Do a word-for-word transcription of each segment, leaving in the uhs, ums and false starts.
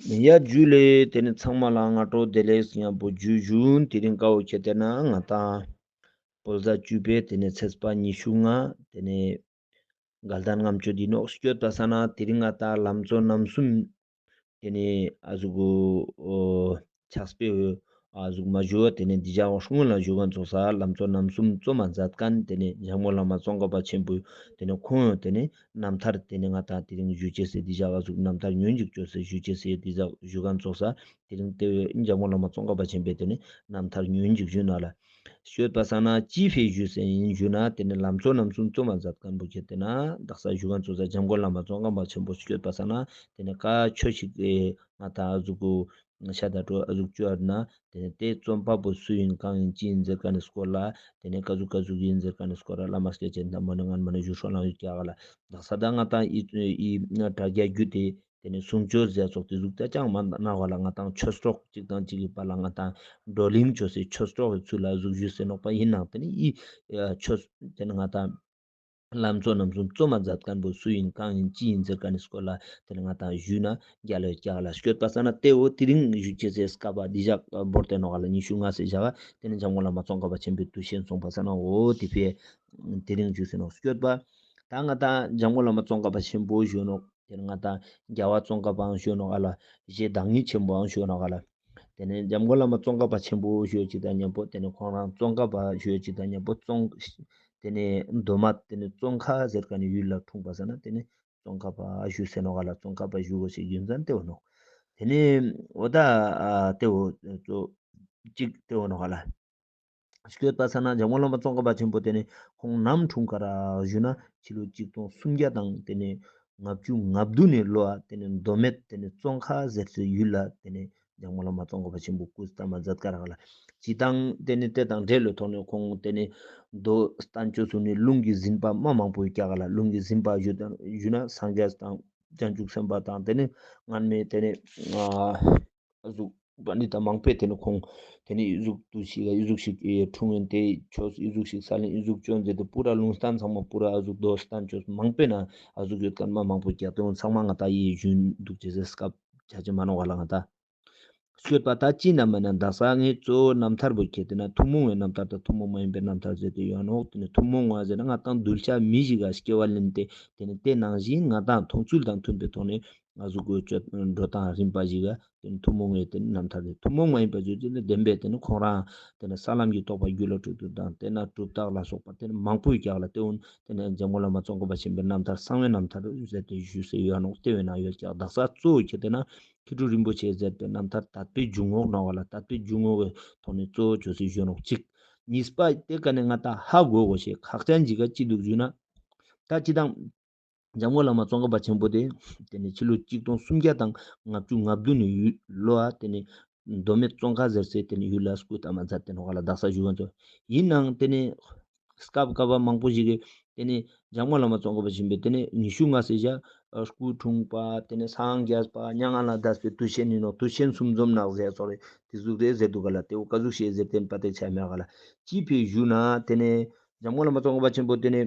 ཡ་ཇུ་ལེ། ཏེ་ནེ་ཚང་མ་ལ་སྔ་དྲོ་བདེ་ལེགས་ཉམ་པོ་ཇུ་ཞུན། དེ་རིང་ཀ་བོ་ཁྱེར་ཏེ་ན་ང་ཏང་བོད་ཟླ་བཅུ་པའི་ཏེ་ནེ་ཚེས་པ་ཉི་ཤུ་ལྔ་ཏེ་ནེ་དགའ་ལྡན་ལྔ་མཆོད་དེ་ནོག། སྐྱོད་པ་ས་ན་དེ་རིང་ང་ཏང་ལམ་གཙོ་རྣམ་གསུམ་ཏེ་ནེ་ཨ་ཟུག་གུ་ཕྱག་དཔེ་ཨ་ཟུག་མ་ཞུ་བ་ཏེ་ནེ་འདི་ཞག་སྔོན་ལ་ཞུ་མཁན་ཚོགས་ས་ལམ་གཙོ་རྣམ་གསུམ་གཙོ་མ་མཛད་མཁན་ཏེ་ནེ་འཇམ་མགོན་བླ་མ་ཙོང་ཁ་པ་ཆེན་པོ་ཏེ་ནེ་ཁོང་ཏེ་ནེ་རྣམ་ཐར་ཏེ་ནེ་ང་ཏང་དེ་རིང་ཞུ་ཅེས་སི་འདི་ཞག་ཨ་ཟུག་རྣམ་ཐར་ཉོན་ཅིག་ཅོས་སེ་ཞུ་ཅེས་སི་འདི་ཞག་ཞུ་མཁན་ཚོགས་ས་དེ་རིང་ཏེ་འཇམ་མགོན་བླ་མ་ཙོང་ཁ་པ་ཆེན་པོའི་ཏེ་ནེ་རྣམ་ཐར་ཉོན་ཅིག་ཞུ་ན་ལ། སྐྱོད་པ་ས་ན་ཅི་ཕིའ་ཞུས་ཟེར་ཡིན་ཞུ་ན་ཏེ་ནེ་ལམ་གཙོ་རྣམ་གསུམ་གཙོ་མ་མཛད་མཁན་པོ་ཁྱེར་ཏེ་ན་དག་ས་ཞུ་མཁན་ཚོགས་ས་འཇམ་མགོན་བླ་མ་ཙོང་ཁ་པ་ཆེན་པོ་སྐྱོད་པ་ས་ན་ཏེ་ནེ་ཀ་ཆོས་ཤིག་ཨེ་ང་ཏང་ཨ་ཟུག་གུ་ཤ་ད་དྲོ་ཨ་ཟུག་ཅོ་ཨ་ན་ཏེ་ནེ་ཏེ་རྩོམ་པ་པོ་སུ་ཡིན་གང་ཡིན་ཅི་ཡིན་ཟེར་མཁན་ནི་སྐོར་ལ་ཏེ་ནེ་ཀ་ཟུག་ཀ་ཟུག་ཡིན་ཟེར་མཁན་ནི་སྐོར་ལ་བླ་མ་སྐྱེས་ཆེན་དམ་པ་ནི་ངན་མ་ནི་ཞུ་སྲོལ་ལང་ཡོད་ཀྱག་ལ། དག་ས་ད་ང་ཏང་ཨི་ཨི་དྲ་རྒྱ་བརྒྱུད་དེ་ཏེ་ནེ་གསུང་ཆོས་ཟེར་ཚོགས་ཏེ་ཟུག་ད་ཅང་མ་ན་བ་ལ་ང་ཏང་ཆོས་གྲོགས་གཅིག་དང་གཅིག་གི་བར་ལ་ང་ཏང་བགྲོ་གླེང་ཅོས་སེ་ཆོས་གྲོགས་ཀྱི་ཚུལ་ལ་ཟུག་ཞུས་སེ་ནོག་པ་ཡིན་ནང་ཏེ་ནེ་ཨི་ཆོས་ཏེ་ནེ་ང་ཏང་ལམ་གཙོ་རྣམ་གསུམ་གཙོ་མ་མཛད་མཁན་པོ་སུ་ཡིན་གང་ཡིན་ཅི་ཡིན་ཟེར་མཁན་ནི་སྐོར་ལ་ཏེ་ནེ་ང་ཏང་ཞུས་ན་རྒྱལ་ལོ་རྒྱལ་ལ་སྐྱོད་པ་ས་ན་ཏེ་བོ་དེ་རིང་ཞུ་ཅེས་སི་སྐབས་པ་འདི་ཞག་བོར་ཏེ་ནོག་ལ་ཉི་ཤུ་ལྔ་སེ་ཞག་ཏེ་ནེ་འཇམ་མགོན་བླ་མ་ཙོང་ཁ་པ་ཆེན་པོའི་དུས་ཆེན་སོང་པ་ས་ན་འོ་དེ་ཕིའ་དེ་རིང་ཞུས་སེ་ནོག་སྐྱོད་པ། ད་ང་ཏང་འཇམ་མགོན་བླ་མ་ཙོང་ཁ་པ་ཆེན་པོ་ཞུ་ནོག། ཏེ་ནེ་ང་ཏང་རྒྱལ་བ་ཙོང་ཁ་པའང་ཞུ་ནོག་ཨ་ལ། རྗེ་བདག་ཉིད་ཆེན་པོའང་ཞུ་ནོག་ཨ་ལ། ཏེ་ནེ་འཇམ་མགོན་བླ་མ་ཙོང་ཁ་པ་ཆེན་པོ་ཞུ་ཅིག་དང་མཉམ་པོ་ཏེ་ནེ་ཁོང་རང་ཙོང་ཁ་པ་ཞུ་ཅིག་དང་མཉམ་པོ་ཙོང་ཏེ་ནེ་མདོ་སྨད་ཏེ་ནེ་ཙོང་ཁ་ཟེར་མཁན་ནི་ཡུལ་ལ་འཁྲུངས་པ་ས་ན་ཏེ་ནེ་ཙོང་ཁ་པ་ཞུ་སེ་ནོག་ཨ་ལ། ཙོང་ཁ་པ་ཞུ་གོས་ཤེས་རྒྱུ་མཚན་ཏེ་བོ་ནོག། ཏེ་ནེ་འོ་ད་ཨ་ཏེ་བོ་ཙོ་ཅིག་ཏེ་བོ་ནོག་ཨ་ལ། སྐྱོད་པ་ས་ན་འཇམ་མགོན་བླ་མ་ཙོང་ཁ་པ་ཆེན་པོ་ཏེ་ནེ་ཁོང་ནམ་འཁྲུངས་ཀ་རག་ཞུ་ན་ཕྱི་ལོ་གཅིག་སྟོང་སུམ་བརྒྱ་དང་ཏེ་ནེ་ལྔ་བཅུ་ང་བདུན་ནི་ལོ་ཨ་ཏེ་ནེ་མདོ་སྨད་ཏེ་ནེ་ཙོང་ཁ་ཟེར་སའི་ཡུལ་ལ་ཏེ་ནེ་འཇམ་མགོན་བླ་མ་ཙོང་ཁ་པ་ཆེན་པོ་སྐུ་བལྟམས་མཛད་ཀ་རག་ལ། སྤྱིར་བཏང་ཏེ་ནེ་ཏེ་དང་འབྲེལ་ལོ་ཐོག་ནེ་ཁོང་ཏེ་ནེ་མདོ་བསྟན་བཅོས་སུ་ནི་ལུང་གི་ཟིན་པ་མ་མང་པོ་ཡོད་ཀྱག་ལ། ལུང་གི་ཟིན་པ་ཞུ་དང་ཞུ་ན་སངས་རྒྱས་དང་བྱང་ཆུབ་སེམས་དཔའ་དང་ཏེ་ནེ་སྔན་མའི་ཏེ་ནེ་ཨ་ཟུག་པཎྜི་ཏ་མང་པོས་ཏེ་ནེ་ཁོང་ཏེ་ནེ་ཨི་ཟུག་ཏུ་ཞིག་ཨི་ཟུག་ཞིག་ཨེ་འཁྲུངས་ཡོད་ཏེ་ཆོས་ཨི་ཟུག་ཞིག་ས་ལེན་ཨི་ཟུག་ཅོན་ཟེར་ཏེ་པུ་ར་ལུང་བསྟན་ཚང་མ་པུ་ར་ཨ་ཟུག་མདོ་བསྟན་བཅོས་མང་པོའི་ནང་ཨ་ཟུག་ཡོད་མཁན་མ་མང་པོ་ཀྱག་ཏེ་ཚང་མ་ང་ཏང་ཡིད་ཞུན་འདུག་ཅེས་སྐབས་ཆ་ཅེས་མ་ནོག་ག་ལ་ང་ཏང་། སྐྱོད་པ་ད་ཅི་ན་མ་ན་དག་ས་ངའི་གཙོ་བོ་རྣམ་ཐར་བོ་ཁྱེར་ཏེ་ན་ཐུན་མོང་བའི་རྣམ་ཐར་དང་ཐུན་མོང་མ་ཡིན་པའི་རྣམ་ཐར་ཟེར་ཏེ་ཡོད་ནོག། ཏེ་ནེ་ཐུན་མོང་བ་ཟེར་ན་ང་ཏང་གདུལ་བྱ་མི་ཞིག་ག་སྐྱེ་བ་ལེན་ཏེ་ཏེ་ནེ་ཏེ་ནང་བཞིན་ང་ཏང་མཐོང་ཚུལ་དང་མཐུན་པའི་ཐོག་ནེ་ང་ཟུག་གི་སྤྱོད་འགྲོ་སྟངས་རིམ་པ་ཞིག་ག་ཏེ་ནེ་ཐུན་མོང་བའི་ཏེ་ནེ་རྣམ་ཐར་རེད། ཐུན་མོང་མ་ཡིན་པ་ཟེར་ཏེ་ནི་བདེན་པའི་ཏེ་ནེ་ཁོང་རང་ཏེ་ནེ་ས་ལམ་གྱི་རྟོགས་པ་རྒྱུད་ལ་སྤྲོས་བྲལ་དང་ཏེ་ནེ་གྲུབ་རྟགས་ལ་སོགས་པ་ཏེ་ནེ་མང་པོ་ཡོད་ཀྱག་ལ། ཏེ་འོན་ཏེ་ནེ་འཇམ་མགོན་བླ་མ་ཙོང་ཁ་པ་ཆེན་པོའི་རྣམ་ཐར་གསང་བའི་རྣམ་ཐར་ཟེར་ཏེ་ཞུས་སེ་ཡོད་ནོག། ཏེ་བོའི་ནང་ཡོད་ཀྱག། དག་ས་གཙོ་བོ་ཁྱེར་ཏེ་ན་མཁས་གྲུབ་རིན་པོ་ཆེ་ཟེར་པའི་རྣམ་ཐར་དད་པའི་འཇུག་ངོགས་ནོག་ག་ལ། དད་པའི་འཇུག་ངོགས་ཀྱི་ཐོག་ནེ་གཙོ་བོ་ཅོས་སེ་ཞུ་ནོག་གཅིག། གཉིས་པ་ཏེ་ཀ་ནེ་ང་ཏང་ཧ་གོ་གོས་ཤེས་ཁག་ཅན་ཞིག་ག་ཅི་འདུག་ཞུ་ན། ད་སྤྱིར་བཏང་འཇམ་མགོན་བླ་མ་ཙོང་ཁ་པ་ཆེན་པོ་ཏེ་ཏེ་ནེ་ཕྱི་ལོ་གཅིག་སྟོང་སུམ་བརྒྱ་དང་ལྔ་བཅུ་ང་བདུན་ནི་ཡུལ་ལོ་ཨ་ཏེ་ནེ་མདོ་སྨད་ཙོང་ཁ་ཟེར་སའི་ཏེ་ནེ་ཡུལ་ལ་སྐུ་བལྟམས་མཛད་དེ་ནོག་ག་ལ། དག་ས་ཞུ་མཁན་ཚོ་ཡིན་ནང་ཏེ་ནེ་སྐབས་སྐབས་པ་མང་པོ་ཞིག་གི་ཏེ་ནེ་འཇམ་མགོན་བླ་མ་ཙོང་ཁ་པ་ཆེན་པོའི་ཏེ་ནེ་ཉི་ཤུ་ལྔ་སེ་ཞག་སྐུ་འཁྲུངས་པ་ཏེ་ནེ་སངས་རྒྱས་པ་མྱ་ངན་ལས་འདས་པའི་དུས་ཆེན་ཡིན་ནོག། དུས་ཆེན་གསུམ་འཛོམས་ནག་ཟེར་ཚོགས་རེ་ཏེ་ཟུག་རེ་ཟེར་འདུག་ག་ལ། ཏེ་བོ་ཀ་ཟུག་ཤེས་ཟེར་ཏེ་པ་ཏེ་ཆ་མེད་ག་ལ། ཅི་ཕིའ་ཞུ་ན་ཏེ་ནེ་འཇམ་མགོན་བླ་མ་ཙོང་ཁ་པ་ཆེན་པོ་ཏེ་ནེ་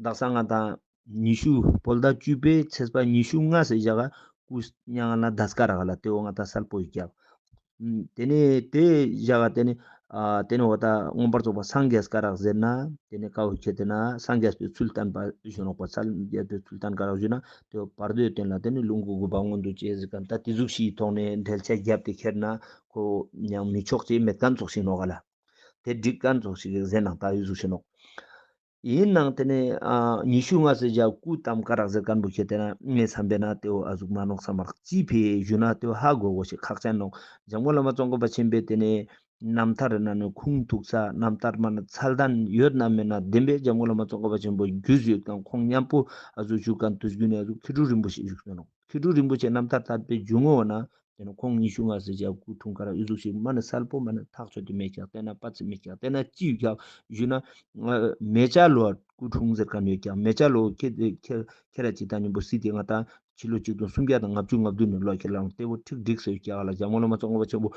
དག་ས་ང་ཏང་ཉི་ཤུ་བོད་ཟླ་བཅུ་པའི་ཚེས་པ་ཉི་ཤུ་ལྔ་སེ་ཞག་ག་སྐུ་མྱ་ངན་ལས་འདས་ཀ་རག་ག་ལ། ཏེ་བོ་ང་ཏང་གསལ་པོ་ཡོད་ཀྱག། ཏེ་ནེ་ཏེ་ཞག་ག་ཏེ་ནེ་ཨ་ཏེ་ནེ་འོ་ད་མངོན་པར་རྫོགས་པ་སངས་རྒྱས་ཀ་རག་ཟེར་ན་ཏེ་ནེ་ཀ་བོ་ཁྱེར་ཏེ་ན་སངས་རྒྱས་པའི་ཚུལ་བསྟན་པ་ཞུ་ནོག་པ། སངས་རྒྱས་པའི་ཚུལ་བསྟན་ཀ་རག་ཞུ་ན་ཏེ་བོ་བར་དོའི་དོན་ལ་ཏེ་ནེ་ལུང་གི་དགོངས་པ་མངོན་དུ་བྱས་ཟེར་མཁན་ད་ཏེ་ཟུག་ཞིག་ཐོག་ནེ་འགྲེལ་བཤད་བརྒྱབ་སྟེ་ཁྱེར་ན་ཁོ་ཡང་མི་ཆོག་ཅེས་མེད་མཁན་ཚོགས་ཤིག་ནོག་ག་ལ། ཏེ་འགྲིག་མཁན་ཚོགས་ཤིག་ཟེར་ནང་ད་ཡུལ་ཟུག་ཞིག་ནོག། ཡིན་ནང་ཏེ་ནེ་ཨ་ཉི་ཤུ་ལྔ་སེ་ཞག་སྐུ་བལྟམས་ཀ་རག་ཟེར་མཁན་པོ་ཁྱེར་ཏེ་ན་ངའི་བསམ་པའི་ནང་ཏེ་བོ་ཨ་ཟུག་མ་ནོག་བསམ་མ་རག། ཅི་ཕིའ་ཞུ་ན་ཏེ་བོ་ཧ་གོ་གོས་ཤེས་ཁག་ཅན་ནོག། འཇམ་མགོན་བླ་མ་ཙོང་ཁ་པ་ཆེན་པོའི་ཏེ་ནེ་རྣམ་ཐར་ནང་ནེ་ཁུངས་ཐུག་ས་རྣམ་ཐར་མ་ན་མཚན་ལྡན་ཡོད་ན་མེད་ན་བདེན་པའི་འཇམ་མགོན་བླ་མ་ཙོང་ཁ་པ་ཆེན་པོ་རྒྱུས་ཡོད་མཁན་ཁོང་མཉམ་པོ་ཨ་ཟུག་བཞུགས་མཁན་དུས་རྒྱུན་ནེ་ཨ་ཟུག་མཁས་གྲུབ་རིན་པོ་ཆེ་བཞུགས་ཡོད་ནོག། མཁས་གྲུབ་རིན་པོ་ཆེ་རྣམ་ཐར་དད་པའི་འཇུག་ངོགས་ན་ཏེ་ནེ་ཁོང་ཉི་ཤུ་ལྔ་སེ་ཞག་སྐུ་འཁྲུངས་ཀ་རག་ཡུལ་ཟུག་ཞིག་མ་ནེ་གསལ་པོ་མ་ནེ་ཐག་ཆོད་དེ་མེད་ཀྱག། ཏེ་ན་པ་ཚེ་མེད་ཀྱག། ཏེ་ན་ཅི་ཡོད་ཀྱག་ཞུ་ན་མེ་བྱ་ལོ་སྐུ་འཁྲུངས་ཟེར་མཁན་ཡོད་ཀྱག། མེ་བྱ་ལོ་ཁྱེད་ཁྱེད་ཁྱེད་ར་ཅི་ད་ཉིན་པོ་སྲིད་དེ་ང་ཏང་ ཕྱི་ལོ་ཆིག་སྟོང་སུམ་བརྒྱ་དང་ལྔ་བཅུ་ང་བདུན་ནི་ལོ་ཁྱེར་ལ་ཏེ་བོ་ཁྲིག་ཁྲིག་སེ་ཡོད་ཀྱག་ལ། ཇམ་མགོན་བླ་མ་ཙོང་ཁ་པ་ཆེན་པོ་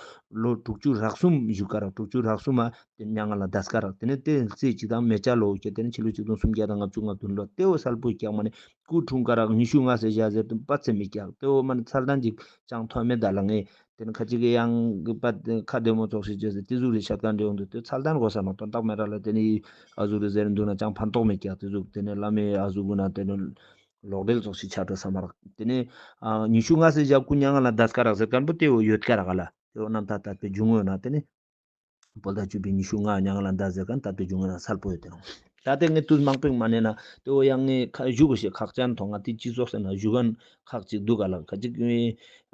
ལོ་དྲུག་ཅུ་རག་གསུམ་བཞུགས་ཀ་རག། དྲུག་ཅུ་རག་གསུམ་མ་ཏེ་མྱ་ངན་ལས་འདས་ཀ་རག། ཏེ་ནེ་ཏེ་ཚེ་ཅིག་དང་མེ་བྱ་ལོ་ཁྱེར་ཏེ་ནེ་ཕྱི་ལོ་ཆིག་སྟོང་སུམ་བརྒྱ་དང་ལྔ་བཅུ་ང་བདུན་ལོ་ཏེ་བོ་སལ་པོ་ཡོད་ཀྱག་མ་ནེ་སྐུ་འཁྲུངས་ཀ་རག་ཉི་ཤུ་ལྔ་ཟེར་བཞག་ཟེར་ཏེ་པ་ཚེ་མེད་ཀྱག། ཏེ་བོ་མ་ནེ་ཚར་དང་ཅིག་ཅང་ཐོན་མེད་ད་ལ་ངས། ཏེ་ནེ་ཁ་ཅིག་གི་ཡང་གི་པ་ཁ་བདེ་མོ་ཙོགས་ཤིག་བྱས་ཏེ་ཏེ་ཟུག་རེ་ཤད་ཁན་འདྲ་ཡོང་དུག། ཏེ་ཚར་དང་གོ་ས་ནོག་དོན་དག་མེད་ར་ལ། ཏེ་ནེ་ཨ་ཟུག་རེ་ཟེར་འདུག་ན་ཅང་ཕན་ཐོགས་མེད་ཀྱག། ཏེ་ཟུག་ཏེ་ནེ་བླ་མའི་ཨ་ཟུག་གུན་ན་ཏེ་ནེ་ལོག་འབྲེལ་ཙོགས་ཤིག་ཆ་འགྲོ་ས་མ་རག། ཏེ་ནེ་ཨ་ཉི་ཤུ་ལྔ་ཟེར་བཞག་སྐུ་མྱ་ངན་ལས་འདས་ཀ་རག་ཟེར་ཁན་པོ་ཏེ་བོ་ཡོད་ཀ་རག་ལ། ཏེ་བོ་རྣམ་ཐར་དད་པའི་འབྱུང་གནས་ན་ཏེ་ནེ་བོད་ཟླ་བཅུ་པའི་ཉི་ཤུ་ལྔ་མྱ་ངན་ལས་འདས་ཟེར་ཁན་དད་པའི་འབྱུང་གནས་ན་སལ་པོ་ཡོད་ཏེ་ནོག། ད་ཏེ་ངས་དུས་མང་པོ་མ་ནེ་ན་ཏེ་བོ་ཡང་ངས་ཁ་ཞུ་གོ་ཤེས་ཁག་ཅན་ཐོང་ང་ཏེ་སྤྱི་ཚོགས་ཟེར་ན་ཞུ་ཁན་ཁག་ཅིག་འདུག་ག་ལ། ཁ་ཅིག་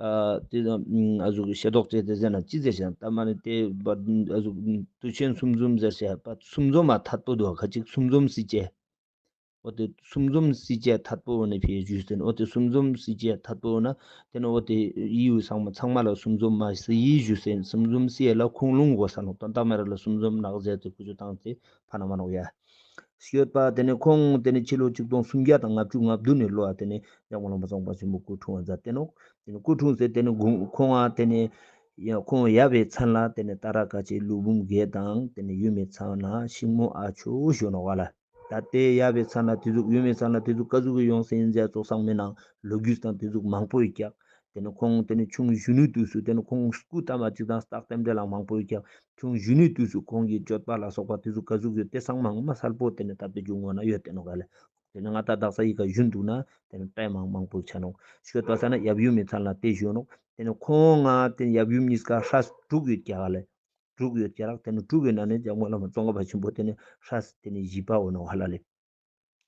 ཨ་ཏེ་ཨ་ཟུག་ཤེས་རྟོགས་བྱས་ཏེ་ཟེར་ན་ཅི་ཟེར་ཤེས་ད་མ་ནེ་ཏེ་ཨ་ཟུག་དུས་ཆེན་སུམ་འཛོམས་ཟེར་ཤེས་པ་སུམ་འཛོམས་མ་ཐད་པོ་འདུག། ཁ་ཅིག་སུམ་འཛོམས་སྲིད་ཅེས། འོ་ཏེ་སུམ་འཛོམས་སྲིད་ཅེས་ཐད་པོ་འོ་ནེ་ཕི་ཞུས་ཏེ་ན་འོ་ཏེ་སུམ་འཛོམས་སྲིད་ཅེས་ཐད་པོ་འོ་ན་ཏེ་ནེ་འོ་ཏེ་ཡི་བོ་ཚང་མ་ཚང་མ་ལ་སུམ་འཛོམས་མ་སྲིད་ཡི་ཞུས་ཏེ་སུམ་འཛོམས་སྲིད་ཡ་ལ་ཁུངས་ལུང་གོ་ས་ནོག། དོན་དག་མེད་ར་ལ་སུམ་འཛོམས་ནག་ཟེར་ཏེ་ཁུ་ཆུ་བཏང་སྟེ་ཕན་མ་ནོག་ཡ། ཤོད་པ་ཏེ་ནེ་ཁོང་ཏེ་ནེ་ཕྱི་ལོ་ཆིག་སྟོང་སུམ་བརྒྱ་དང་ལྔ་བཅུ་ང་བདུན་ནི་ལོ་ཨ་ཏེ་ནེ་ཡང་བླ་མ་ཙོང་ཁ་པ་ཆེན་པོ་སྐུ་འཁྲུངས་པ་མཛད་དེ་ནོག། ཏེ་ནེ་སྐུ་འཁྲུངས་ཏེ་ཏེ་ནེ་དགུང་ཁོང་ཨ་ཏེ་ནེ་ཡ་ཁོང་ཡབ་བི་མཚན་ལ་ཏེ་ནེ་ཏཱ་ར་ཀ་ཅི་ཀླུ་འབུམ་བརྒྱད་དང་ཏེ་ནེ་ཡུམ་མི་མཚན་ལ་ཤིང་མོ་ཨ་ཆོས་ཞུ་ནོག་བ་ལ། ད་ཏེ་ཡབ་བི་མཚན་ལ་ཏེ་ཟུག་ཡུམ་མི་མཚན་ལ་ཏེ་ཟུག་ཀ་ཟུག་གི་ཡོངས་སེ་ཡིན་ཟེར་ཙོགས་སང་མེད་ནང་ལོ་རྒྱུས་དང་ཏེ་ཟུག་མང་པོ་ཡོད་ཀྱག། ཏེ་ནེ་ཁོང་ཏེ་ནེ་ཆུང་གཞོན་ནུའི་དུས་སུ་ཏེ་ནེ་ཁོང་སྐུ་བལྟམས་པ་ཅིག་དང་རྟགས་རྟེན་འབྲེལ་ལ་མང་པོ་ཡོད་ཀྱག། ཆུང་གཞོན་ནུའི་དུས་སུ་ཁོང་གི་སྤྱོད་པ་ལ་སོགས་པ་ཏེ་ཟུག་ཀ་ཟུག་ཡོད་ཏེ་སང་མང་མ་སལ་པོ་ཏེ་ནེ་ད་པེ་རྒྱུ་ངོ་ན་ཡོད་ཏེ་ནོག་ག་ལེ། ཏེ་ནེ་ང་ད་དག་ས་ཡི་ཀ་ཞུན་འདུག་ན་ཏེ་ནེ་ཏྲེ་མང་མང་པོ་ཆ་ནོག། ཤོད་པ་ས་ན་ཡབ་ཡུམ་མི་མཚན་ལ་ཏེ་ཞུ་ནོག། ཏེ་ནེ་ཁོང་ང་ཏེ་ཡབ་ཡུམ་གཉིས་ཀ་སྲས་དྲུག་ཡོད་ཀྱག་ག་ལེ། དྲུག་ཡོད་ཀྱག་རག། ཏེ་ནེ་དྲུག་ཡོད་ན་ནི་འཇམ་མགོན་བླ་མ་ཙོང་ཁ་པ་ཆེན་པོ་ཏེ་ནེ་སྲས་ཏེ་ནེ་བཞི་པ་འོ་ནོག་ཧ་ལ་ལེ།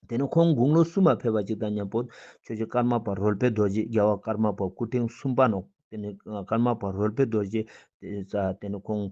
ཏེ་ནེ་ཁོང་དགུང་ལོ་གསུམ་མ་ཕེབས་པ་ཅིག་དང་མཉམ་པོ་ཆོས་རྗེ་ཀརྨ་པ་རོལ་པའི་རྡོ་རྗེ་རྒྱལ་བ་ཀརྨ་པ་སྐུ་ཕྲེང་གསུམ་པ་ནོག། ཏེ་ནེ་ཀརྨ་པ་རོལ་པའི་རྡོ་རྗེ་ཏེ་ནེ་ཁོང་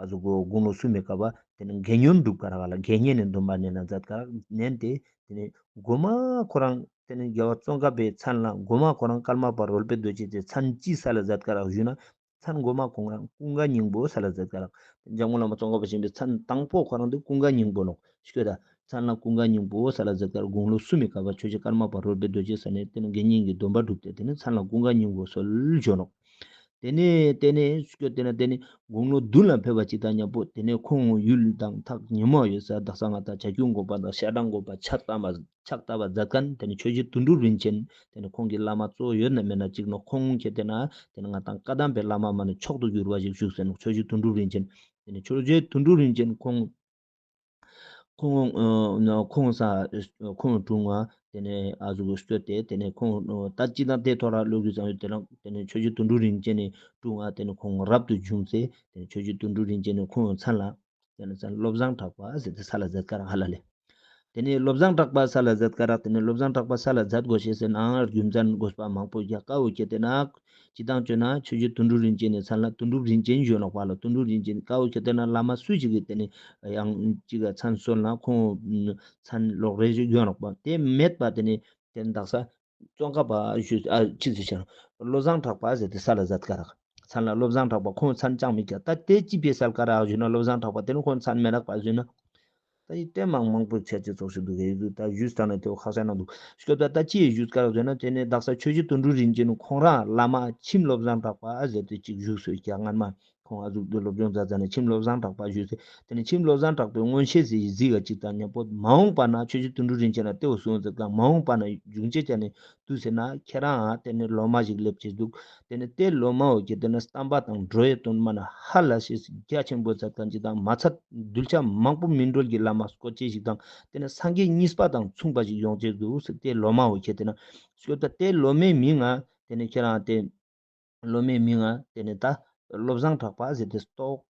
ཨ་ཟུག་གོ་དགུང་ལོ་གསུམ་མི་ཀ་བ་ཏེ་ནེ་དགེ་བསྙེན་སྒྲུབ་ཀ་རག་ལ། དགེ་བསྙེན་ནི་སྡོམ་པ་ནེ་ན་མཛད་ཀ་རག་ནན་ཏེ་ཏེ་ནེ་གོ་མ་ཁོ་རང་ཏེ་ནེ་རྒྱལ་བ་ཙོང་ཁ་པའི་མཚན་ལ་གོ་མ་ཁོ་རང་ཀརྨ་པ་རོལ་པའི་རྡོ་རྗེ་ཏེ་མཚན་ཅི་སལ་ལ་མཛད་ཀ་རག་ཞུ་ན། མཚན་གོ་མ་ཁོང་རང་ཀུན་དགའ་སྙིང་པོ་སལ་ལ་མཛད་ཀ་རག། འཇམ་མགོན་བླ་མ་ཙོང་ཁ་པ་ཆེན་པོའི་མཚན་དང་པོ་ཁོ་རང་ཏེ་ཀུན་དགའ་སྙིང་པོ་ནོག། ཤོད་ད་མཚན་ལ་ཀུན་དགའ་སྙིང་པོ་སལ་ལ་མཛད་ཀ་རག། དགུང་ལོ་གསུམ་མི་ཀ་བ་ཆོས་རྗེ་ཀརྨ་པ་རོལ་པའི་རྡོ་རྗེ་ས་ནེ་ཏེ་ནེ་དགེ་བསྙེན་གྱི་སྡོམ་པ་སྒྲུབ་སྟེ་ཏེ་ནེ་མཚན་ལ་ཀུན་དགའ་སྙིང་པོ་སལ་ཞུ་ནོག། ཏེ་ནེ་ཏེ་ནེ་ཤོད་ཏེ་ན་ཏེ་ནེ་དགུང་ལོ་བདུན་ལ་ཕེབས་པ་ཅིག་དང་མཉམ་པོ་ཏེ་ནེ་ཁོང་ཡུལ་དང་ཐག་ཉེ་མོ་ཡོད་ས་དག་ས་ང་ད་བྱ་ཁྱུང་དགོན་པ་དང་ཤ་སྦྲང་དགོན་པ་ཕྱག་བཏབ་པ་ཕྱག་བཏབ་པ་མཛད་ཁན་ཏེ་ནེ་ཆོས་རྗེ་དོན་གྲུབ་རིན་ཆེན་ཏེ་ནེ་ཁོང་གི་བླ་མ་གཙོ་བོ་ཡོད་ན་མེད་ན་ཅིག་ནོག། ཁོང་ཁྱེད་དེ་ན་ཏེ་ནེ་ང་དང་བཀའ་གདམས་པའི་བླ་མ་མ་ནེ་མཆོག་ཏུ་གྱུར་པ་ཞིག་བཞུགས་སེ་ནོག། ཆོས་རྗེ་དོན་གྲུབ་རིན་ཆེན་ཏེ་ནེ་ཆོས་རྗེ་དོན་གྲུབ་རིན་ཆེན་ཁོང་ཁོང་ཁོང་ས་ཁོང་དྲུང་བ་ཏེ་ནེ་ཨ་ཟུག་སྐྱོད་དེ་ཏེ་ནེ་ཁོང་ད་ཅི་དང་ཏེ་ཐོག་ལ་ལོ་རྒྱུས་ཙམ་ཡོད་ཏེ་ནེ་ཏེ་ནེ་ཆོས་རྗེ་དོན་གྲུབ་རིན་ཆེན་ནི་དྲུང་བ་ཏེ་ནེ་ཁོང་རབ་ཏུ་བྱུང་སེ་ཏེ་ནེ་ཆོས་རྗེ་དོན་གྲུབ་རིན་ཆེན་ནི་ཁོང་མཚན་ལ་ཏེ་ནེ་མཚན་བློ་བཟང་གྲགས་པ་ཟེར་ཏེ་སལ་ལ་མཛད་ཀ་རག་ཧ་ལ་ལེ། ཏེ་ནེ་བློ་བཟང་གྲགས་པ་སལ་ལ་མཛད་ཀ་རག། ཏེ་ནེ་བློ་བཟང་གྲགས་པ་སལ་ལ་མཛད་དགོས་ཤེས་ཟེར་ན་རྒྱུ་མཚན་དགོས་པ་མང་པོ་ཡོད་ཀྱག། ཀ་བོ་ཁྱེད་དེ་ན་ཅི་དང་ཅོ་ན་ཆོས་རྗེ་དོན་གྲུབ་རིན་ཆེན་ནི་མཚན་ལ་དོན་གྲུབ་རིན་ཆེན་ཞུ་ནོག་པ་ལ། དོན་གྲུབ་རིན་ཆེན་ཀ་བོ་ཁྱེད་དེ་ན་བླ་མ་སུ་ཞིག་གི་ཏེ་ནེ་ཡང་ཅིག་ག་མཚན་གསོལ་ན་ཁོང་མཚན་ལོག་རེ་ཞིག་ཡོད་ནོག་པ། ཏེ་མེད་པ་ཏེ་ནེ་ཏེ་ནེ་དག་ས་ཙོང་ཁ་པ་ཞུ་ཨ་ཅི་ཟེར་ཆ་བློ་བཟང་གྲགས་པ་ཟེར་ཏེ་སལ་ལ་མཛད་ཀ་རག། མཚན་ལ་བློ་བཟང་གྲགས་པ། ཁོང་མཚན་ཅང་མི་རྒྱག། ད་ཏེ་ཅི་ཕི་སལ་ཀ་རག་ཞུ་ན་བློ་བཟང་གྲགས་པ་ཏེ་ནེ་ཁོང་མཚན་མི་རག་པ་ཞུ་ན། ད་ཡི་ཏེ་མང་མང་པོ་ཆ་ཅེས་ཙོགས་ཤིག་འདུག་ག་ཡི་ཟུག་ད་ཞུས་ཏེ་ན་ཏེ་བོ་ཁག་ཅན་ན་འདུག། སྐྱོད་པ་ད་ཅི་ཞུས་ཀ་རག་ཟེར་ན་ཏེ་ནེ་དག་ས་ཆོས་རྗེ་དོན་གྲུབ་རིན་ཆེན་ཁོང་རང་བླ་མ་མཆིམས་བློ་བཟང་གྲགས་པ་ཟེར་ཏེ་ཅིག་བཞུགས་སོ་ཡ་སྔན་མ་ཁོང་ཨ་ཟུག་ཏུ་སློབ་སྦྱོང་མཛད་ཙ་ན་མཆིམས་བློ་བཟང་གྲགས་པ་བཞུགས་སེ་ཏེ་ནེ་མཆིམས་བློ་བཟང་གྲགས་པའི་མངོན་ཤེས་སི་གཟིགས་ཀ་ཅིག་དང་མཉམ་པོ་མ་འོངས་པ་ན་ཆོས་རྗེ་དོན་གྲུབ་རིན་ཆེན་ན་ཏེ་བོ་གསུངས་ཟེར་ཀ་མ་འོངས་པ་ན་འབྱུང་ཅེས་ཅ་ནེ་དུས་ཟེར་ན་ཁྱེད་རང་ཨ་ཏེ་ནེ་སློབ་མ་ཞིག་སླེབས་ཅེས་འདུག། ཏེ་ནེ་ཏེ་སློབ་མ་བོ་ཁྱེད་དེ་ན་བསྟན་པ་དང་འགྲོ་བའི་དོན་མ་ན་ཧ་ལས་ཤེས་རྒྱ་ཆེན་པོ་མཛད་ཁན་ཅིག་དང་མ་ཚད་གདུལ་བྱ་མང་པོ་སྨིན་གྲོལ་གྱི་བླ་མ་སྐོར་ཅེས་ཤིག་དང་ཏེ་ནེ་སངས་རྒྱས་གཉིས་པ་དང་མཚུངས་པ་ཞིག་ཡོང་ཅེས་འདུག་ཟེར་ཏེ་སློབ་མ་བོ་ཁྱེད་དེ་ན་སྐྱོད་པ་ཏེ་སློབ་མའི་མིང་ང་ཏེ་ནེ་ཁྱེད་རང་ཏེ་སློབ་མའི་མིང་ང་ཏེ་ནེ་ད་བློ་བཟང་གྲགས་པ་ཟེར་ཏེ་ཏོག་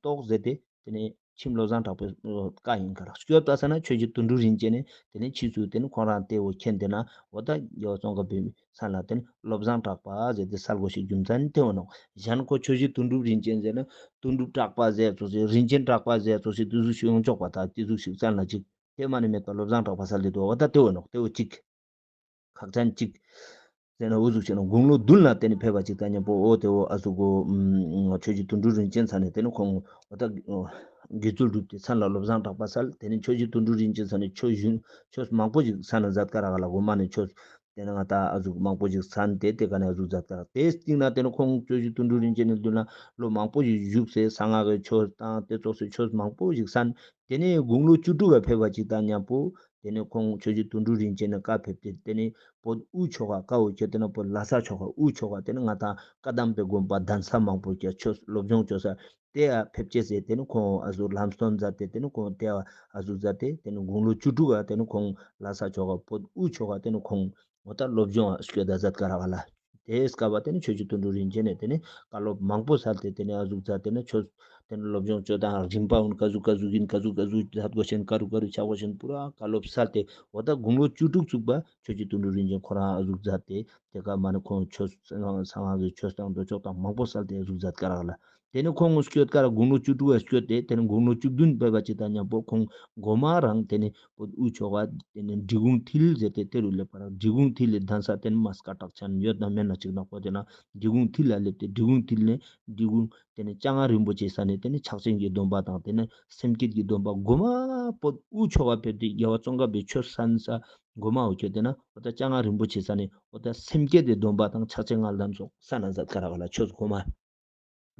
ཏོག་ཟེར་ཏེ་ཏེ་ནེ་མཆིམས་བློ་བཟང་གྲགས་པའི་བཀའ་ཡིན་ཀ་རག། སྐྱོད་པ་ས་ན་ཆོས་རྗེ་དོན་གྲུབ་རིན་ཆེན་ནི་ཏེ་ནེ་ཕྱིས་སུ་ཏེ་ནེ་ཁོང་རང་ཏེ་བོ་མཁྱེན་ཏེ་ན་འོ་ད་རྒྱལ་བ་ཙོང་ཁ་པའི་མཚན་ལ་ཏེ་ནེ་བློ་བཟང་གྲགས་པ་ཟེར་ཏེ་སལ་དགོས་ཤེས་རྒྱུ་མཚན་ཏེ་བོ་ནོག། གཞན་ཁོ་ཆོས་རྗེ་དོན་གྲུབ་རིན་ཆེན་ཟེར་ན་དོན་གྲུབ་གྲགས་པ་ཟེར་ཙོགས་ཤིག་རིན་ཆེན་གྲགས་པ་ཟེར་ཙོགས་ཤིག་ཏེ་ཟུག་ཤིག་ཡོང་ཆོག་པ་ད་ཏེ་ཟུག་ཤིག་མཚན་ལ་ཅིག་ཏེ་མ་ནེ་མེད་པ་བློ་བཟང་གྲགས་པ་སལ་ཏེ་འདུག། འོ་ད་ཏེ་བོ་ནོག། ཏེ་བོ་གཅིག། ཁག་ཅན་གཅིག་ཟེར་ན་འུ་ཟུག་བྱས་ན་དགུང་ལོ་བདུན་ལ་ཏེ་ནེ་ཕེབས་པ་ཅིག་དང་མཉམ་པོ་འོ་ཏེ་བོ་ཨ་ཟུག་གོ་ཆོས་རྗེ་དོན་གྲུབ་རིན་ཆེན་ས་ནེ་ཏེ་ནེ་ཁོང་འོ་ད་དགེ་ཚུལ་སྒྲུབ་སྟེ་མཚན་ལ་བློ་བཟང་གྲགས་པ་སལ། ཏེ་ནེ་ཆོས་རྗེ་དོན་གྲུབ་རིན་ཆེན་ས་ནེ་ཆོས་ཞུ་ཆོས་མང་པོ་ཞིག་ས་ནེ་མཛད་ཀ་རག་ག་ལ། གོ་མ་ནེ་ཆོས་ ཏེ་ནེ་ང་ཏང་ཨ་ཟུག་མང་པོ་ཞིག་སན་ཏེ་ཏེ་ཀ་ནེ་ཨ་ཟུག་མཛད་ཀ་རག། ཏེའི་སྟིང་ནེ་ཏེ་ནེ་ཁོང་ཆོས་རྗེ་དོན་གྲུབ་རིན་ཆེན་ནི་མདུན་ལ་ལོ་མང་པོ་ཞིག་བཞུགས་སེ་གསང་སྔགས་ཀྱི་ཆོས་དང་ཏེ་ཙོགས་སི་ཆོས་མང་པོ་ཞིག་སན། ཏེ་ནེ་དགུང་ལོ་བཅུ་དྲུག་ག་ཕེབས་པ་ཅིག་དང་མཉམ་པོ་ཏེ་ནེ་ཁོང་ཆོས་རྗེ་དོན་གྲུབ་རིན་ཆེན་ནི་བཀའ་ཕེབས་ཏེ་ཏེ་ནེ་བོད་དབུས་ཕྱོགས་ཀ་ཀ་བོ་ཁྱེར་ཏེ་ན་བོད་ལྷ་ས་ཕྱོགས་ཀ་དབུས་ཕྱོགས་ཀ་ཏེ་ནེ་ང་ཏང་བཀའ་གདམས་པའི་དགོན་པ་གདན་ས་མང་པོ་ཁྱེར་ཆོས་སློབ་སྦྱོང་ཅོ་ས་ཏེ་ཡ་ཕེབས་ཅེས་སི་ཏེ་ནེ་ཁོང་ཨ་ཟུག་ལམ་སྟོན་མཛད་དེ་ཏེ་ནེ་ཁོང་ཏེ་ཡ་ཨ་ཟུག་མཛད་དེ་ཏེ་ནེ་དགུང་ལོ་བཅུ་དྲུག་ག་ཏེ་ནེ་ཁོང་ལྷ་ས་ཕྱོགས་ཀ་བོད་དབུས་ཕྱོགས་ཀ་ཏེ་ནེ་ཁོང་འོ་ད་སློབ་སྦྱོང་སྐྱོད་ད་མཛད་ཀ་རག་ལ། ཏེའི་སྐབས་པ་ཏེ་ནེ་ཆོས་རྗེ་དོན་གྲུབ་རིན་ཆེན་ནེ་ཏེ་ནེ་བཀའ་སློབ་མང་པོ་སལ་ཏེ་ཏེ་ནེ་ཨ་ཟུག་མཛད་དེ་ཏེ་ནེ་ཆོས་ཏེ་ནེ་སློབ་སྦྱོང་ཅོ་དང་རིམ་པ་འོ་ན་ཀ་ཟུག་ཀ་ཟུག་ཨིན་ཀ་ཟུག་ཀ་ཟུག་མཛད་དགོས་ཤེས་ཀ་རུ་ཀ་རུ་ཆ་དགོས་ཤེས་པུ་ར་བཀའ་སློབ་སལ་ཏེ་འོ་ད་དགུང་ལོ་བཅུ་དྲུག་ཚུགས་པ་ཆོས་རྗེ་དོན་གྲུབ་རིན་ཆེན་ཁོ་རང་ཨ་ཟུག་མཛད་དེ་ཏེ་ཀ་མ་ནེ་ཁོང་ཆོས་གསང་སྔགས་ཀྱི་ཆོས་དང་མདོ་ཕྱོགས་དང་མང་པོ་སལ་ཏེ་ཨ་ཟུག་མཛད་ཀ་རག་ལ། ཏེ་ནེ་ཁོང་སྐྱོད་ཀ་རག་དགུང་ལོ་བཅུ་དྲུག་ག་སྐྱོད་དེ་ཏེ་ནེ་དགུང་ལོ་བཅུ་བདུན་ཕེབས་པ་ཅིག་དང་མཉམ་པོ་ཁོང་གོ་མ་རང་ཏེ་ནེ་བོད་དབུས་ཕྱོགས་ཀ་ཏེ་ནེ་འབྲི་གུང་མཐིལ་ཟེར་ཏེ་ཏེ་རུ་སླེབས་པ་རག། འབྲི་གུང་མཐིལ་ལི་གདན་ས་ཏེ་ནེ་མ་སྐད་གྲགས་ཅན་ཡོད་ན་མེད་ན་ཅིག་ནག་པོ་ཏེ་ན་འབྲི་གུང་མཐིལ་ལ་སླེབས་ཏེ་འབྲི་གུང་མཐིལ་ནེ་འབྲི་གུང་ཏེ་ནེ་ལྕང་རིན་པོ་ཆེ་ས་ནེ་ཏེ་ནེ་ཕྱག་ཆེན་གྱི་སྡོམ་པ་དང་ཏེ་ནེ་སེམས་བསྐྱེད་ཀྱི་སྡོམ་པ་གོ་མ་བོད་དབུས་ཕྱོགས་ཀ་ཕེབས་ཏེ་རྒྱལ་བ་ཙོང་ཁ་པའི་ཆོས་སན་ས་གོ་མ་འོ་ཁྱེར་ཏེ་ན་འོ་ད་ལྕང་རིན་པོ་ཆེ་ས་ནེ་འོ་ད་སེམས་བསྐྱེད་ཀྱི་སྡོམ་པ་དང་ཕྱག་ཆེན་མངའ་གདམས་སོགས་སན་ན་མཛད་ཀ་རག་ལ། ཆོས་གོ་མ་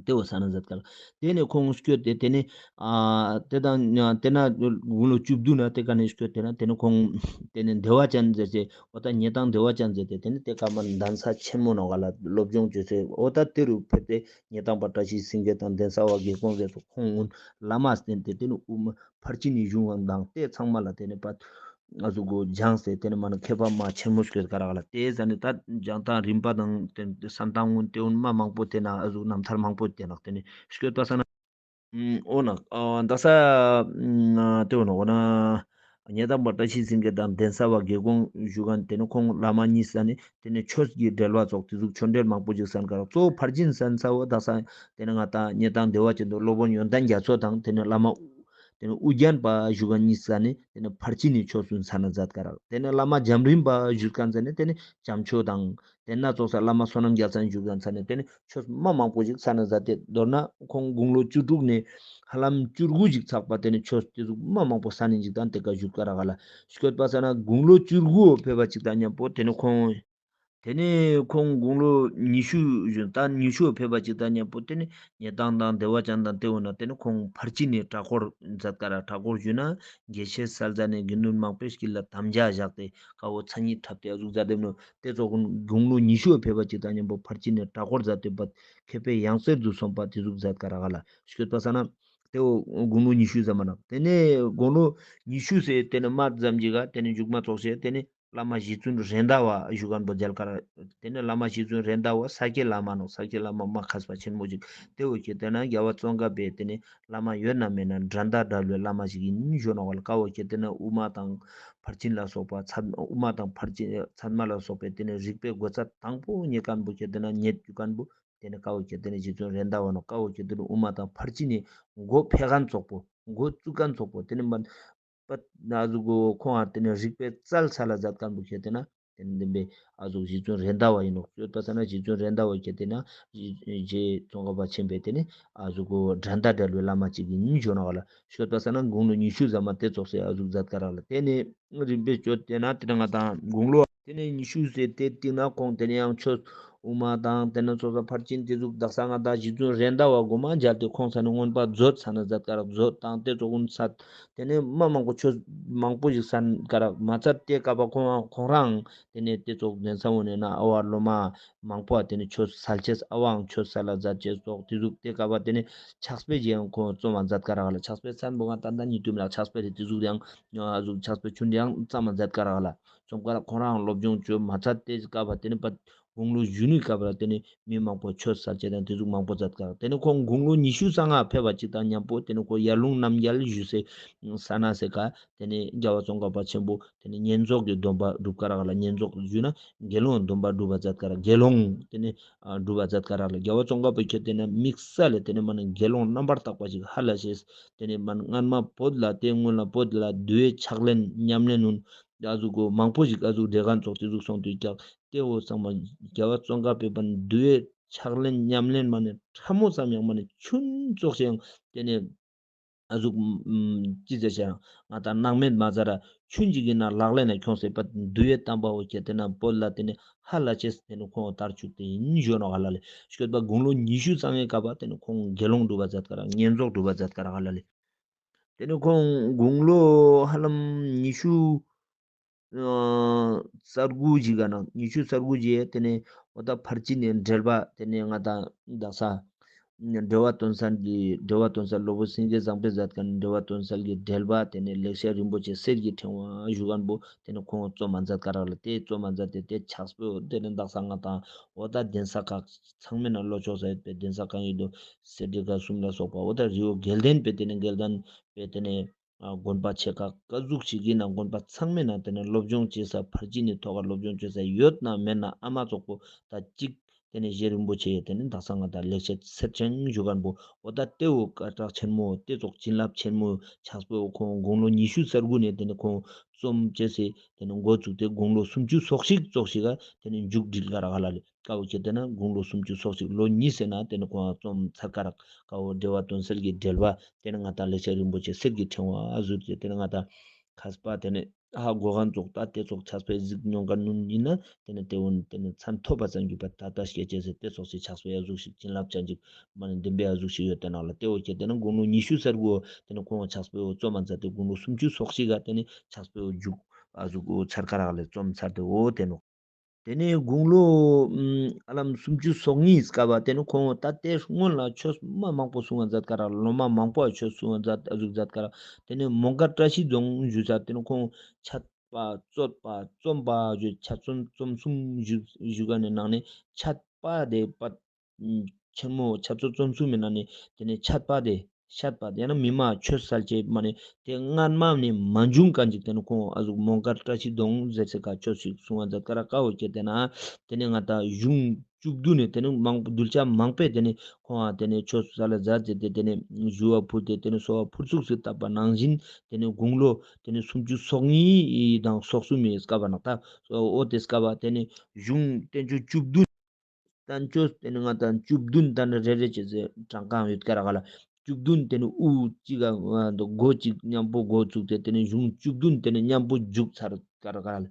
ཏེ་བོ་སན་ན་མཛད་ཀ་རག། ཏེ་ནེ་ཁོང་སྐྱོད་དེ་ཏེ་ནེ་ཨ་ཏེ་དང་ཏེ་ན་དགུང་ལོ་བཅུ་བདུན་ན་ཏེ་ཀ་ནེ་སྐྱོད་དེ་ན་ཏེ་ནེ་ཁོང་ཏེ་ནེ་བདེ་བ་ཅན་ཟེར་ཏེ་འོ་ད་ཉེ་དང་བདེ་བ་ཅན་ཟེར་ཏེ་ཏེ་ནེ་ཏེ་ཀ་མ་གདན་ས་ཆེན་མོ་ནང་ག་ལ་སློབ་སྦྱོང་ཅོས་སེ་འོ་ད་ཏེ་རུ་ཕེབས་ཏེ་ཉེ་དང་པ་བཀྲ་ཤིས་སེང་གེ་དང་གདན་ས་བ་དགེ་གོང་ཟེར་ཏེ་ཁོང་གུན་བླ་མ་བསྟེན་ཏེ་ཏེ་ནེ་དབུ་མ་ཕར་ཕྱིན་ནི་གཞུང་དང་ཏེ་ཚང་མ་ལ་ཏེ་ནེ་པ་ཨ་ཟུག་གོ་སྦྱངས་སེ་ཏེ་ནེ་མ་ནེ་མཁས་པ་མ་ཆེན་མོ་སྐྱོད་ཀ་རག་ལ། ཏེ་ཟ་ནེ་ད་སྦྱང་སྟངས་རིམ་པ་དང་ཏེ་སན་སྟངས་གུན་ཏེ་གུན་མ་མང་པོ་ཏེ་ན་ཨ་ཟུག་རྣམ་ཐར་མང་པོ་ཏེ་ནེ་ཏེ་ནེ་སྐྱོད་པ་ས་ན་འོ་ན་ཨ་ད་ས་ཏེ་འོ་ན་འོ་ན་ཉེ་དང་པ་བཀྲ་ཤིས་སེང་གེ་དང་གདན་ས་བ་དགེ་གོང་བཞུགས་ཁན་ཏེ་ནེ་ཁོང་བླ་མ་གཉིས་ས་ནེ་ཏེ་ནེ་ཆོས་ཀྱི་འབྲེལ་བ་ཙོགས་ཏེ་ཟུག་ཆོས་འབྲེལ་མང་པོ་ཞིག་སན་ཀ་རག། གཙོ་བོ་ཕར་ཕྱིན་སན་ས་བོ་ད་ས་ཏེ་ནེ་ང་ཏང་ཉེ་དང་བདེ་བ་ཅན་དུ་སློབ་དཔོན་ཡོན་ཏན་རྒྱ་མཚོ་དང་ཏེ་ནེ་བླ་མ་ཏེ་ནེ་ཨུ་རྒྱན་པ་བཞུགས་ཁན་གཉིས་ས་ནེ་ཏེ་ནེ་ཕར་ཕྱིན་ནི་ཆོས་སུ་སན་ན་མཛད་ཀ་རག། ཏེ་ནེ་བླ་མ་འཇམ་རིན་པ་བཞུགས་ཁན་ས་ནེ་ཏེ་ནེ་བྱམས་ཆོས་དང་ཏེ་ན་ཙོགས་ས་བླ་མ་བསོད་ནམས་རྒྱལ་མཚན་བཞུགས་ཁན་ས་ནེ་ཏེ་ནེ་ཆོས་མ་མང་པོ་ཞིག་སན་ན་མཛད་དེ་མདོར་ན་ཁོང་དགུང་ལོ་བཅུ་དྲུག་ནེ་ཧ་ལམ་བཅུ་དགུ་ཞིག་ཚགས་པ་ཏེ་ནེ་ཆོས་ཏེ་ཟུག་མ་མང་པོ་སན་ནི་ཞིག་དང་ཏེ་ཀ་བཞུགས་ཀ་རག་ག་ལ། སྐྱོད་པ་ས་ན་དགུང་ལོ་བཅུ་དགུ་ཕེབས་པ་ཅིག་དང་མཉམ་པོ་ཏེ་ནེ་ཁོང་ཏེ་ནེ་ཁོང་དགུང་ལོ་ཉི་ཤུ་བཞུགས་ད་ཉི་ཤུ་ཕེབས་པ་ཅིག་དང་མཉམ་པོ་ཏེ་ནེ་ཉེ་དང་དང་བདེ་བ་ཅན་དང་ཏེ་འོ་ན་ཏེ་ནེ་ཁོང་ཕར་ཕྱིན་ནི་གྲྭ་སྐོར་མཛད་ཀ་རག། གྲྭ་སྐོར་ཞུ་ན་དགེ་བཤེས་སལ་ཟ་ནེ་དགེ་འདུན་མང་པོའི་དཀྱིལ་ལ་དམ་བཅའ་བཞག་སྟེ་ཀ་བོ་མཚན་ཉིད་འཁྲབ་སྟེ་ཨ་ཟུག་མཛད་དེ་ནོ་ཏེ་ཙོགས་དགུང་ལོ་ཉི་ཤུ་ཕེབས་པ་ཅིག་དང་མཉམ་པོ་ཕར་ཕྱིན་ནི་གྲྭ་སྐོར་མཛད་དེ་བ་མཁས་པའི་ཡང་རྩེར་དུ་སོན་པ་ཏེ་ཟུག་མཛད་ཀ་རག་ག་ལ། སྐྱོད་པ་ས་ན་ཏེ་བོ་དགུང་ལོ་ཉི་ཤུ་ཟ་མ་ན་ཏེ་ནེ་དགུང་ལོ་ཉི་ཤུ་སེ་ཏེ་ནེ་མ་ཙམ་ཅིག་ག་ཏེ་ནེ་མཇུག་མ་ཙོགས་ཤེས་ཏེ་ནེ་བླ་མ་རྗེ་བཙུན་རེད་མདའ་བ་བཞུགས་ཁན་བོ་མཇལ་ཀ་རག། ཏེ་ནེ་བླ་མ་རྗེ་བཙུན་རེད་མདའ་བ་ས་སྐྱའི་བླ་མ་ནོ། ས་སྐྱའི་བླ་མ་མ་མཁས་པ་ཆེན་མོ་ཞིག་ཏེ་བོ་ཁྱེར་ཏེ་ན་རྒྱལ་བ་ཙོང་ཁ་པའི་ཏེ་ནེ་བླ་མ་ཡོད་ན་མེད་ན་འགྲན་ཟླ་བྲལ་བའི་བླ་མ་ཞིག་ཨིན་ཞུ་ནོག་ག་ལ། ཀ་བོ་ཁྱེར་ཏེ་ན་དབུ་མ་དང་ཕར་ཕྱིན་ལ་སོགས་པ་ཚད་དབུ་མ་དང་ཕར་ཕྱིན་ཚད་མ་ལ་སོགས་པའི་ཏེ་ནེ་རིག་པའི་གོ་ཚད་དང་པོ་རྙེད་ཁན་བོ་ཁྱེར་ཏེ་ན་རྙེད་རྒྱུ་ཁན་བོ་ཏེ་ནེ་ཀ་བོ་ཁྱེར་ཏེ་ནེ་རྗེ་བཙུན་རེད་མདའ་བ་ནོ། ཀ་བོ་ཁྱེར་ཏེ་ན་དབུ་མ་དང་ཕར་ཕྱིན་ནི་མགོ་ཕེ་ཁན་ཙོགས་པོ་མགོ་བཙུགས་ཁན་ཙོགས་པོ་ཏེ་ནེ་མ་པ་ན་ཟུག་གོ་ཁོང་ཨ་ཏེ་ནེ་རིག་པའི་རྩལ་ས་ལ་མཛད་ཁན་བོ་ཁྱེར་ཏེ་ན་ཏེ་ནེ་བདེན་པའི་ཨ་ཟུག་རྗེ་བཙུན་རེད་མདའ་བ་ཨིན་ནོག། སྐྱོད་པ་ས་ན་རྗེ་བཙུན་རེད་མདའ་བ་ཁྱེར་ཏེ་ན་རྗེ་ཙོང་ཁ་པ་ཆེན་པོའི་ཏེ་ནེ་ཨ་ཟུག་གོ་འགྲན་ཟླ་བྲལ་བའི་བླ་མ་ཅིག་ཨིན་ཞུ་ནོག་ག་ལ། སྐྱོད་པ་ས་ན་དགུང་ལོ་ཉི་ཤུ་ཟ་མ་ཏེ་ཙོགས་སེ་ཨ་ཟུག་མཛད་ཀ་རག་ལ། ཏེ་ནེ་རིམ་པས་སྐྱོད་དེ་ན་ཏེ་ནེ་ང་ཏང་དགུང་ལོ་ཏེ་ནེ་ཉི་ཤུ་ཟེར་ཏེ་སྟིང་ནེ་ཁོང་ཏེ་ནེ་ཡང་ཆོས་དབུ་མ་དང་ཏེ་ནེ་ཚོགས་ས་ཕར་ཕྱིན་ཏེ་ཟུག་དག་ས་ང་ཏང་རྗེ་བཙུན་རེད་མདའ་བ་གོ་མ་མཇལ་ཏེ་ཁོང་ས་ནེ་མངོན་པ་མཛོད་ས་ན་མཛད་ཀ་རག། མཛོད་དང་ཏེ་ཙོགས་གུན་ས་ཏེ་ནེ་མ་མང་པོ་ཆོས་མང་པོ་ཞིག་སན་ཀ་རག། མ་ཚད་ཏེ་ཀ་བ་ཁོང་ཁོང་རང་ཏེ་ནེ་ཏེ་ཙོགས་གདན་ས་འོ་ནེ་ན་ཨ་བ་སློབ་མ་མང་པོ་ཏེ་ནེ་ཆོས་སལ་ཅེས་ཨ་བའང་ཆོས་སལ་ལ་མཛད་ཅེས་ཙོགས་ཏེ་ཟུག་ཏེ་ཀ་བ་ཏེ་ནེ་ཕྱག་དཔེ་ཅིག་ཡང་ཁོང་རྩོམ་མ་མཛད་ཀ་རག་ལ། ཕྱག་དཔེ་སན་བོ་ང་ཏང་ད་ཉི་དུམ་ལ་ཕྱག་དཔེ་རེ་ཏེ་ཟུག་ཡང་ཨ་ཟུག་ཕྱག་དཔེ་ཆུན་ཡང་རྩོམ་མ་མཛད་ཀ་རག་ལ། རྩོམ་ཀ་རག། ཁོང་རང་སློབ་སྦྱོང་ཅོ་མ་ཚད་ཏེ་ཀ་བ་ཏེ་ནེ་པ་དགུང་ལོ་བཞི་ནི་ཀ་བ་ཏེ་ནེ་མི་མང་པོ་ཆོས་སལ་ཅེས་དང་ཏེ་ཟུག་མང་པོ་མཛད་ཀ་རག། ཏེ་ནེ་ཁོང་དགུང་ལོ་ཉི་ཤུ་རྩ་ལྔ་ཕེབས་པ་ཅིག་དང་མཉམ་པོ་ཏེ་ནེ་ཁོ་ཡར་ལུང་རྣམ་རྒྱལ་བཞུགས་སའི་ས་ན་སེ་ཀ་ཏེ་ནེ་རྒྱལ་བ་ཙོང་ཁ་པ་ཆེན་པོ་ཏེ་ནེ་བསྙེན་རྫོགས་ཀྱི་སྡོམ་པ་སྒྲུབ་ཀ་རག་ལ། བསྙེན་རྫོགས་ཞུ་ན་དགེ་སློང་སྡོམ་པ་སྒྲུབ་པ་མཛད་ཀ་རག། དགེ་སློང་ཏེ་ནེ་ཨ་སྒྲུབ་པ་མཛད་ཀ་རག་ལ། རྒྱལ་བ་ཙོང་ཁ་པ་ཁྱེར་ཏེ་ན་དམིགས་བསལ་ལ་ཏེ་ནེ་མ་ནེ་དགེ་སློང་རྣམ་པར་དག་པ་ཞིག་ཧ་ལ་ཤེས། ཏེ་ནེ་མ་ནེ་སྔན་མ་བོད་ལ་ཏེ་སྔོན་ལ་བོད་ལ་འདུལ་བའི་ཕྱག་ལེན་ཉམས་ལེན་ནུན་ཨ་ཟུག་གོ་མང་པོ་ཞིག་ཨ་ཟུག་བདེ་ག་ཙོགས་ཏེ་ཟུག་སོང་དུས་ཀྱང་ཏེ་འོ་ཚང་མ་རྒྱལ་བ་ཙོང་ཁ་པའི་བན་འདུལ་བའི་ཕྱག་ལེན་ཉམས་ལེན་མ་ནེ་ཕྲ་མོ་ཙམ་ཡང་མ་ནེ་ཆུན་ཙོགས་ཤིག་ཡང་ཏེ་ནེ་ ཨ་ཟུག་ཅི་ཟེར་ཤ་ང་ད་སྣང་མེད་མ་ཟ་ར་ཆུན་ཅིག་གི་ན་ལག་ལེན་ན་ཁྱོངས་སེ་པ་འདུལ་བའི་དམ་པ་བོ་ཁྱེར་ཏེ་ན་བོད་ལ་ཏེ་ནེ་ཧ་ལ་ཅེས་ཏེ་ནེ་ཁོང་དར་བཅུག་སྟེ་ཨིན་ཞུ་ནོག་ཧ་ལ་ལེ། སྐྱོད་པ་དགུང་ལོ་ཉི་ཤུ་ཙམ་ངི་སྐབས་པ་ཏེ་ནེ་ཁོང་དགེ་སློང་སྒྲུབ་པ་མཛད་ཀ་རག་བསྙེན་རྫོགས་སྒྲུབ་པ་མཛད་ཀ་རག་ཧ་ལ་ལེ། ཏེ་ནེ་ཁོང་དགུང་ལོ་ཧ་ལམ་ཉི་ཤུ་ཨ་རྩ་དགུ་ཞིག་ག་ན་ཉི་ཤུ་རྩ་དགུ་ཞིག་ཏེ་ནེ་འོ་ད་ཕར་ཕྱིན་ནི་འགྲེལ་པ་ཏེ་ནེ་ང་ད་དག་ས་འགྲེལ་པ་དོན་གསལ་གྱི་འགྲེལ་པ་དོན་གསལ་སློབ་དཔོན་སེང་གེ་བཟང་པོས་མཛད་མཁན་འགྲེལ་པ་དོན་གསལ་གྱི་འགྲེལ་པ་ཏེ་ནེ་ལེགས་བཤད་རིན་པོ་ཆེ་གསེར་གྱི་ཕྲེང་བ་ཞུ་མཁན་པོ་ཏེ་ནེ་ཁོང་རྩོམ་མ་མཛད་ཀ་རག་ལ། ཏེ་རྩོམ་མ་མཛད་དེ་ཏེ་ཕྱག་དཔེ་ཏེ་ནེ་དག་ས་ང་ད་འོ་ད་གདན་ས་ཁག་ཚང་མའི་ནང་ལོ་ཆོག་ས་ཡོད་པའི་གདན་ས་གང་ཡིན་དུ་སེ་འབྲས་དགའ་གསུམ་ལ་སོགས་པ་འོ་ད་རི་བོ་དགེ་ལྡན་པའི་ཏེ་ནེ་དགེ་ལྡན་པའི་ཏེ་ནེ་ཨ་དགོན་པ་ཆེ་ཁག་ཀ་ཟུག་ཞིག་ཡིན་ན་དགོན་པ་ཚང་མའི་ནང་ཏེ་ནེ་སློབ་སྦྱོང་བྱེད་ས་ཕར་ཕྱིན་ནི་ཐོག་ཀ་སློབ་སྦྱོང་བྱེད་ས་ཡོད་ན་མེད་ན་ཨ་མ་ཙོགས་པོ་ད་ཅིག་ཏེ་ནེ་རྗེ་རིན་པོ་ཆེ་ཡི་ཏེ་ནེ་དག་ས་ང་ད་ལེགས་བཤད་གསེར་ཕྲེང་ཞུ་མཁན་པོ་འོ་ད་ཏེ་བོ་སྐད་གྲགས་ཆེན་མོ་ཏེ་ཙོགས་བྱིན་རླབས་ཆེན་མོ་ཕྱག་དཔེ་བོ་ཁོང་དགུང་ལོ་ཉི་ཤུ་རྩ་དགུ་ནེ་ཏེ་ནེ་ཁོང་རྩོམ་བྱེད་སེ་ཏེ་ནེ་འགོ་བཙུགས་ཏེ་དགུང་ལོ་སུམ་ཅུ་སོ་གཅིག་ཙོགས་ཤིག་ག་ཏེ་ནེ་མཇུག་སྒྲིལ་ཀ་རག་ཧ་ལ་ལེ། ཀ་བོ་ཁྱེར་ཏེ་ན་དགུང་ལོ་སུམ་ཅུ་སོ་གཅིག་ལོ་གཉིས་ཟེར་ན་ཏེ་ནེ་ཁོང་རྩོམ་ཚར་ཀ་རག། ཀ་བོ་འགྲེལ་པ་དོན་གསལ་གྱི་འགྲེལ་པ་ཏེ་ནེ་ང་ད་ལེགས་བཤད་རིན་པོ་ཆེ་གསེར་གྱི་ཕྲེང་བ་ཨ་ཟུག་ཅེས་ཏེ་ནེ་ང་ད་མཁས་པ་ཏེ་ནེ་ཧ་གོ་མཁན་ཙོགས་ད་ཏེ་ཙོགས་ཕྱག་དཔེ་གཟིགས་མྱོང་མཁན་ནུན་ཡིན་ན་ཏེ་ནེ་ཏེ་བོ་ཏེ་ནེ་མཚན་ཐོས་པ་ཙམ་གྱིས་པ་ད་ལྟ་སྐྱེ་ཅེས་ཟེར་ཏེ་ཙོགས་སི་ཕྱག་དཔེ་ཨ་ཟུག་ཞིག་བྱིན་རླབས་ཅན་ཅིག་མ་ནེ་བདེན་པའི་ཨ་ཟུག་ཞིག་ཡོད་དེ་ནང་ལ་ཏེ་བོ་ཁྱེར་ཏེ་ན་དགུང་ལོ་ཉི་ཤུ་རྩ་དགུ་ཏེ་ནེ་ཁོང་ཕྱག་དཔེ་བོ་རྩོམ་མ་མཛད་དེ་དགུང་ལོ་སུམ་ཅུ་སོ་གཅིག་ག་ཏེ་ནེ་ཕྱག་དཔེ་བོ་མཇུག་ཨ་ཟུག་ཚར་ཀ་རག་ལེ། རྩོམ་ཚར་ཏེ་འོ་ཏེ་ནོ། ཏེ་ནེ་དགུང་ལོ་ཨ་ལམ་སུམ་ཅུ་སོ་གཉིས་སྐབས་པ་ཏེ་ནེ་ཁོང་ད་ཏེ་སྔོན་ལ་ཆོས་མ་མང་པོ་གསུང་བ་མཛད་ཀ་རག་ལ། སློབ་མ་མང་པོ་ཆོས་གསུང་བ་མཛད་ཨ་ཟུག་མཛད་ཀ་རག། ཏེ་ནེ་མོང་སྒར་བཀྲ་ཤིས་རྫོང་བཞུགས་ས་ཏེ་ནེ་ཁོང་འཆད་པ་རྩོད་པ་རྩོམ་པ་ཞུ་འཆད་རྩོད་རྩོམ་གསུམ་བཞུགས་བཞུགས་ཀ་ནེ་ནང་ནེ་འཆད་པ་ཏེ་པ་ཆེན་མོ་འཆད་རྩོད་རྩོམ་གསུམ་མི་ནང་ནེ་ཏེ་ནེ་འཆད་པ་ཏེ་བཤད་པ་ཏེ་ཡང་ན་མི་མ་ཆོས་སལ་ཅེས་མ་ནེ་ཏེ་སྔན་མ་ནེ་མ་བྱུང་མཁན་ཅིག་ཏེ་ནེ་ཁོང་ཨ་ཟུག་མོང་སྒར་བཀྲ་ཤིས་རྫོང་ཟེར་སེ་ཀ་ཆོས་ཤིག་གསུང་བ་མཛད་ཀ་རག། ཀ་བོ་ཁྱེར་ཏེ་ན་ཏེ་ནེ་ང་ད་གཞུང་བཅུ་བདུན་ནེ་ཏེ་ནེ་མང་པོ་གདུལ་བྱ་མང་པོས་ཏེ་ནེ་ཁོང་ཨ་ཏེ་ནེ་ཆོས་སལ་ལ་མཛད་དེ་ཏེ་ནེ་ཞུ་བ་ཕུལ་ཏེ་ཏེ་ནེ་གསོལ་བ་ཕུར་ཚུགས་སུ་བཏབ་པ་ནང་བཞིན་ཏེ་ནེ་དགུང་ལོ་ཏེ་ནེ་སུམ་ཅུ་སོ་གཉིས་དང་སོ་གསུམ་མི་སྐབས་པ་ནང་ད་འོ་ཏེ་སྐབས་པ་ཏེ་ནེ་གཞུང་བསྟན་བཅོས་བཅུ་བདུན། བསྟན་བཅོས་ཏེ་ནེ་ང་ད་བཅུ་བདུན་ད་ནི་རེ་རེ་བྱས་ཏེ་གྲངས་ཀ་ཡོད་ཀ་རག་ལ། བཅུ་བདུན་ཏེ་ནེ་དབུ་གཅིག་ག་མགོ་གཅིག་མཉམ་པོ་འགོ་བཙུགས་ཏེ་ཏེ་ནེ་གཞུང་བཅུ་བདུན་ཏེ་ནེ་མཉམ་པོ་མཇུག་ཚར་ཀ་རག་ལ།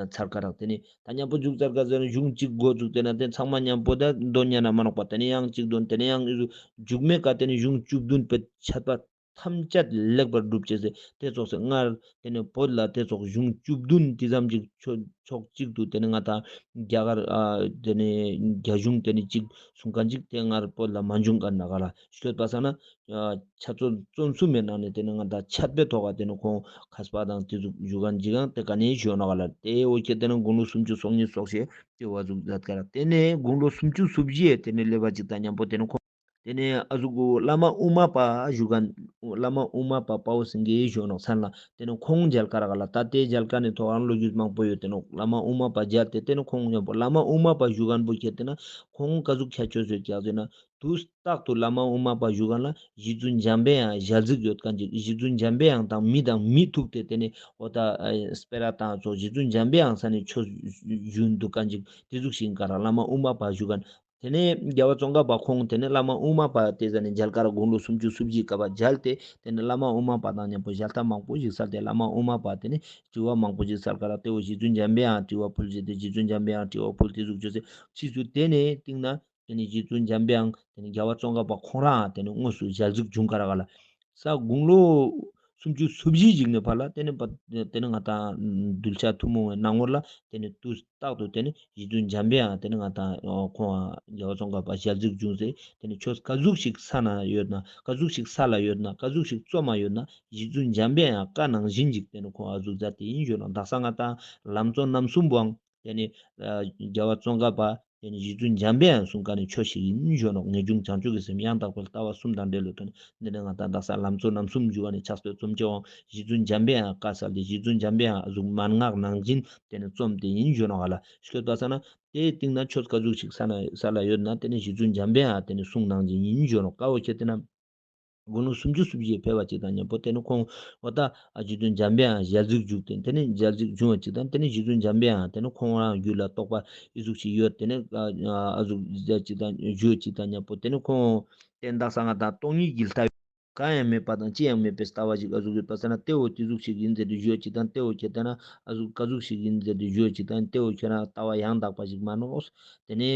ཚར་ཀ་རག། ཏེ་ནེ་ད་མཉམ་པོ་མཇུག་ཚར་ཀ་ཟེར་ན་གཞུང་གཅིག་འགོ་བཙུགས་ཏེ་ན་ཏེ་ཚང་མ་མཉམ་པོ་ད་འདོན་ཉན་ན་མ་ནོག་པ། ཏེ་ནེ་ཡང་གཅིག་འདོན་ཏེ་ནེ་ཡང་མཇུག་མེད་ཀ་ཏེ་ནེ་གཞུང་བཅུ་བདུན་པའི་འཆད་པ་ཐམས་ཅད་ལེགས་པར་གྲུབ་ཅེས་སེ་ཏེ་ཙོགས་སེ་སྔར་ཏེ་ནེ་བོད་ལ་ཏེ་ཙོགས་གཞུང་བཅུ་བདུན་ཏེ་ཙམ་ཅིག་ཕྱོགས་ཕྱོགས་གཅིག་ཏུ་ཏེ་ནེ་ང་ད་རྒྱ་གར་ཨ་ཏེ་ནེ་རྒྱ་གཞུང་ཏེ་ནེ་གཅིག་གསུང་མཁན་ཅིག་ཏེ་སྔར་བོད་ལ་མ་བྱུང་ཀ་ནེ་ཀ་ལ་ཤོད་པ་ས་ན་ཨ་འཆད་རྩོད་རྩོམ་གསུམ་མི་ནང་ནེ་ཏེ་ནེ་ང་ད་འཆད་པའི་ཐོག་ག་ཏེ་ནེ་ཁོང་མཁས་པ་དང་ཏེ་ཟུག་ཞུ་མཁན་ཅིག་ཡང་ཏེ་ཀ་ནེ་ཞུ་ནོག་ལ། ཏེ་འོ་ཁྱེར་ཏེ་ན་དགུང་ལོ་སུམ་ཅུ་སོ་གཉིས་སོ་གཅིག་ཏེ་བོ་ཨ་ཟུག་མཛད་ཀ་རག། ཏེ་ནེ་དགུང་ལོ་སུམ་ཅུ་སོ་བཞི་ཏེ་ནེ་སླེབས་པ་ཅིག་དང་མཉམ་པོ་ཏེ་ནེ་ཁོང་ཏེ་ནེ་ཨ་ཟུག་གུ་བླ་མ་དབུ་མ་པ་ཞུ་མཁན་བླ་མ་དབུ་མ་པ་དཔའ་བོ་སེང་གེ་ཞུ་ནོག་མཚན་ལ། ཏེ་ནེ་ཁོང་མཇལ་ཀ་རག་ལ། ད་ཏེ་མཇལ་ཀ་ནེ་ཐོག་ཨང་ལོ་རྒྱུས་མང་པོ་ཡོད་དེ་ནོག། བླ་མ་དབུ་མ་པ་མཇལ་ཏེ་ཏེ་ནེ་ཁོང་མཉམ་པོ་བླ་མ་དབུ་མ་པ་ཞུ་མཁན་པོ་ཁྱེར་ཏེ་ན་ཁོང་ཀ་ཟུག་ཁྱད་ཆོས་ཡོད་ཀྱག་ཟེར་ན་དུས་རྟག་ཏུ་བླ་མ་དབུ་མ་པ་ཞུ་མཁན་ལ་རྗེ་བཙུན་འཇམ་པའི་དབྱངས་ཞལ་གཟིགས་ཡོད་མཁན་ཅིག། རྗེ་བཙུན་འཇམ་པའི་དབྱངས་དང་མི་དང་མི་ཐུག་སྟེ་ཏེ་ནེ་འོ་ད་ཨ་སྤེ་ར་དང་ཙོགས་རྗེ་བཙུན་འཇམ་པའི་དབྱངས་ས་ནེ་ཆོས་ཞུ་འདུག་མཁན་ཅིག། ཏེ་ཟུག་ཞིག་ཀ་རག་བླ་མ་དབུ་མ་པ་ཞུ་མཁན། ཏེ་ནེ་རྒྱལ་བ་ཙོང་ཁ་པ་ཁོང་ཏེ་ནེ་བླ་མ་དབུ་མ་པ་ཏེ་ཟ་ནེ་མཇལ་ཀ་རག། དགུང་ལོ་སུམ་ཅུ་སོ་བཞི་སྐབས་པ་མཇལ་ཏེ་ཏེ་ནེ་བླ་མ་དབུ་མ་པ་དང་མཉམ་པོ་ཞལ་ཏ་མང་པོ་ཞིག་སལ་ཏེ་བླ་མ་དབུ་མ་པ་ཏེ་ནེ་དྲི་བ་མང་པོ་ཞིག་སལ་ཀ་རག། ཏེ་བོ་རྗེ་བཙུན་འཇམ་པའི་དབྱངས་དྲི་བ་ཕུལ་ཅེས་ཏེ་རྗེ་བཙུན་འཇམ་པའི་དབྱངས་དྲི་བ་ཕུལ་ཏེ་ཟུག་ཅོས་སེ་ཕྱིས་སུ་ཏེ་ནེ་སྟིང་ནེ་ཏེ་ནེ་རྗེ་བཙུན་འཇམ་པའི་དབྱངས་ཏེ་ནེ་རྒྱལ་བ་ཙོང་ཁ་པ་ཁོང་རང་ཏེ་ནེ་དངོས་སུ་ཞལ་གཟིགས་བྱུང་ཀ་རག་ལ། ས་དགུང་ལོ་སུམ་ཅུ་སོ་བཞི་ཞིག་ནེ་ཕར་ལ་ཏེ་ནེ་པ་ཏེ་ནེ་ང་ཏང་གདུལ་བྱ་ཐུན་མོང་བའི་སྣང་ངོ་ལ་ཏེ་ནེ་དུས་རྟག་ཏུ་ཏེ་ནེ་རྗེ་བཙུན་འཇམ་པའི་དབྱངས་ཏེ་ནེ་ང་ཏང་ཁོང་རྒྱལ་བ་ཙོང་ཁ་པ་ཞལ་གཟིགས་བྱུང་སེ་ཏེ་ནེ་ཆོས་ཀ་ཟུག་ཞིག་ས་ན་ཡོད་ན་ཀ་ཟུག་ཞིག་ས་ལ་ཡོད་ན་ཀ་ཟུག་ཞིག་རྩོམ་མ་ཡོད་ན་རྗེ་བཙུན་འཇམ་པའི་དབྱངས་བཀའ་ནང་བཞིན་ཞིག་ཏེ་ནེ་ཁོང་ཨ་ཟུག་མཛད་དེ་ཨིན་ཞུ་ནོག། དག་ས་ང་ཏང་ལམ་གཙོ་རྣམ་གསུམ་པོའང་ཏེ་ནེ་ཨ་རྒྱལ་བ་ཙོང་ཁ་པ་ཏེ་ནེ་རྗེ་བཙུན་འཇམ་པའི་དབྱངས་གསུང་མཁན་ནི་ཆོས་ཤིག་ཨིན་ཞུ་ནོག། ངེས་འབྱུང་བྱང་ཆུབ་ཀྱི་སེམས་ཡང་དག་པའི་ལྟ་བ་གསུམ་དང་འབྲེལ་ལོ་ཏེ་ནེ་འདི་ནེ་ང་ཏང་དག་ས་ལམ་གཙོ་རྣམ་གསུམ་ཞུ་བ་ནེ་ཕྱག་དཔེ་རྩོམ་ཅེས་འོང་རྗེ་བཙུན་འཇམ་པའི་དབྱངས་བཀའ་སལ་ཏེ་རྗེ་བཙུན་འཇམ་པའི་དབྱངས་ཨ་ཟུག་མན་ངག་ནང་བཞིན་ཏེ་ནེ་རྩོམ་སྟེ་ཨིན་ཞུ་ནོག་ཧ་ལ། ཤོད་པ་ས་ན་ཏེའི་སྟིང་ནེ་ཆོས་ཀ་ཟུག་ཞིག་ས་ན་ས་ལ་ཡོད་ན་ཏེ་ནེ་རྗེ་བཙུན་འཇམ་པའི་དབྱངས་ཏེ་ནེ་གསུང་ནང་བཞིན་ཨིན་ཞུ་ནོག། ཀ་བོ་ཁྱེར་ཏེ་ན་དགུང་ལོ་སུམ་ཅུ་སོ་བཞི་ཕེབས་པ་ཅིག་དང་མཉམ་པོ་ཏེ་ནེ་ཁོང་འོ་ད་ཨ་རྗེ་བཙུན་འཇམ་པའི་དབྱངས་ཞལ་གཟིགས་བྱུང་སྟེ་ཏེ་ནེ་ཞལ་གཟིགས་བྱུང་བ་ཅིག་དང་ཏེ་ནེ་རྗེ་བཙུན་འཇམ་པའི་དབྱངས་ཏེ་ནེ་ཁོང་རང་རྒྱུད་ལ་རྟོགས་པ་ཨི་ཟུག་ཞིག་ཡོད་ཏེ་ནེ་ཨ་ཨ་ཟུག་ཞུ་ཅིག་དང་ཞུ་ཅིག་དང་མཉམ་པོ་ཏེ་ནེ་ཁོང་ཏེ་ནེ་དག་ས་ང་ཏང་སྟོང་ཉིད་ཀྱི་ལྟ་བའི་ གང་ཡང་མེད་པ་དང་ཅི་ཡང་མེད་པའི་ལྟ་བ་ཞིག་ཨ་ཟུག་ཡོད་པ་ས་ན་ཏེ་བོ་ཏེ་ཟུག་ཞིག་ཨིན་ཟེར་ཏེ་ཞུ་ཅིག་དང་ཏེ་བོ་ཁྱེར་ཏེ་ན་ཨ་ཟུག་ག་ཟུག་ཞིག་ཨིན་ཟེར་ཏེ་ཞུ་ཅིག་དང་ཏེ་བོ་ཁྱེར་ན་ལྟ་བ་ཡང་དག་པ་ཞིག་མ་ནོག། ཏེ་ནེ་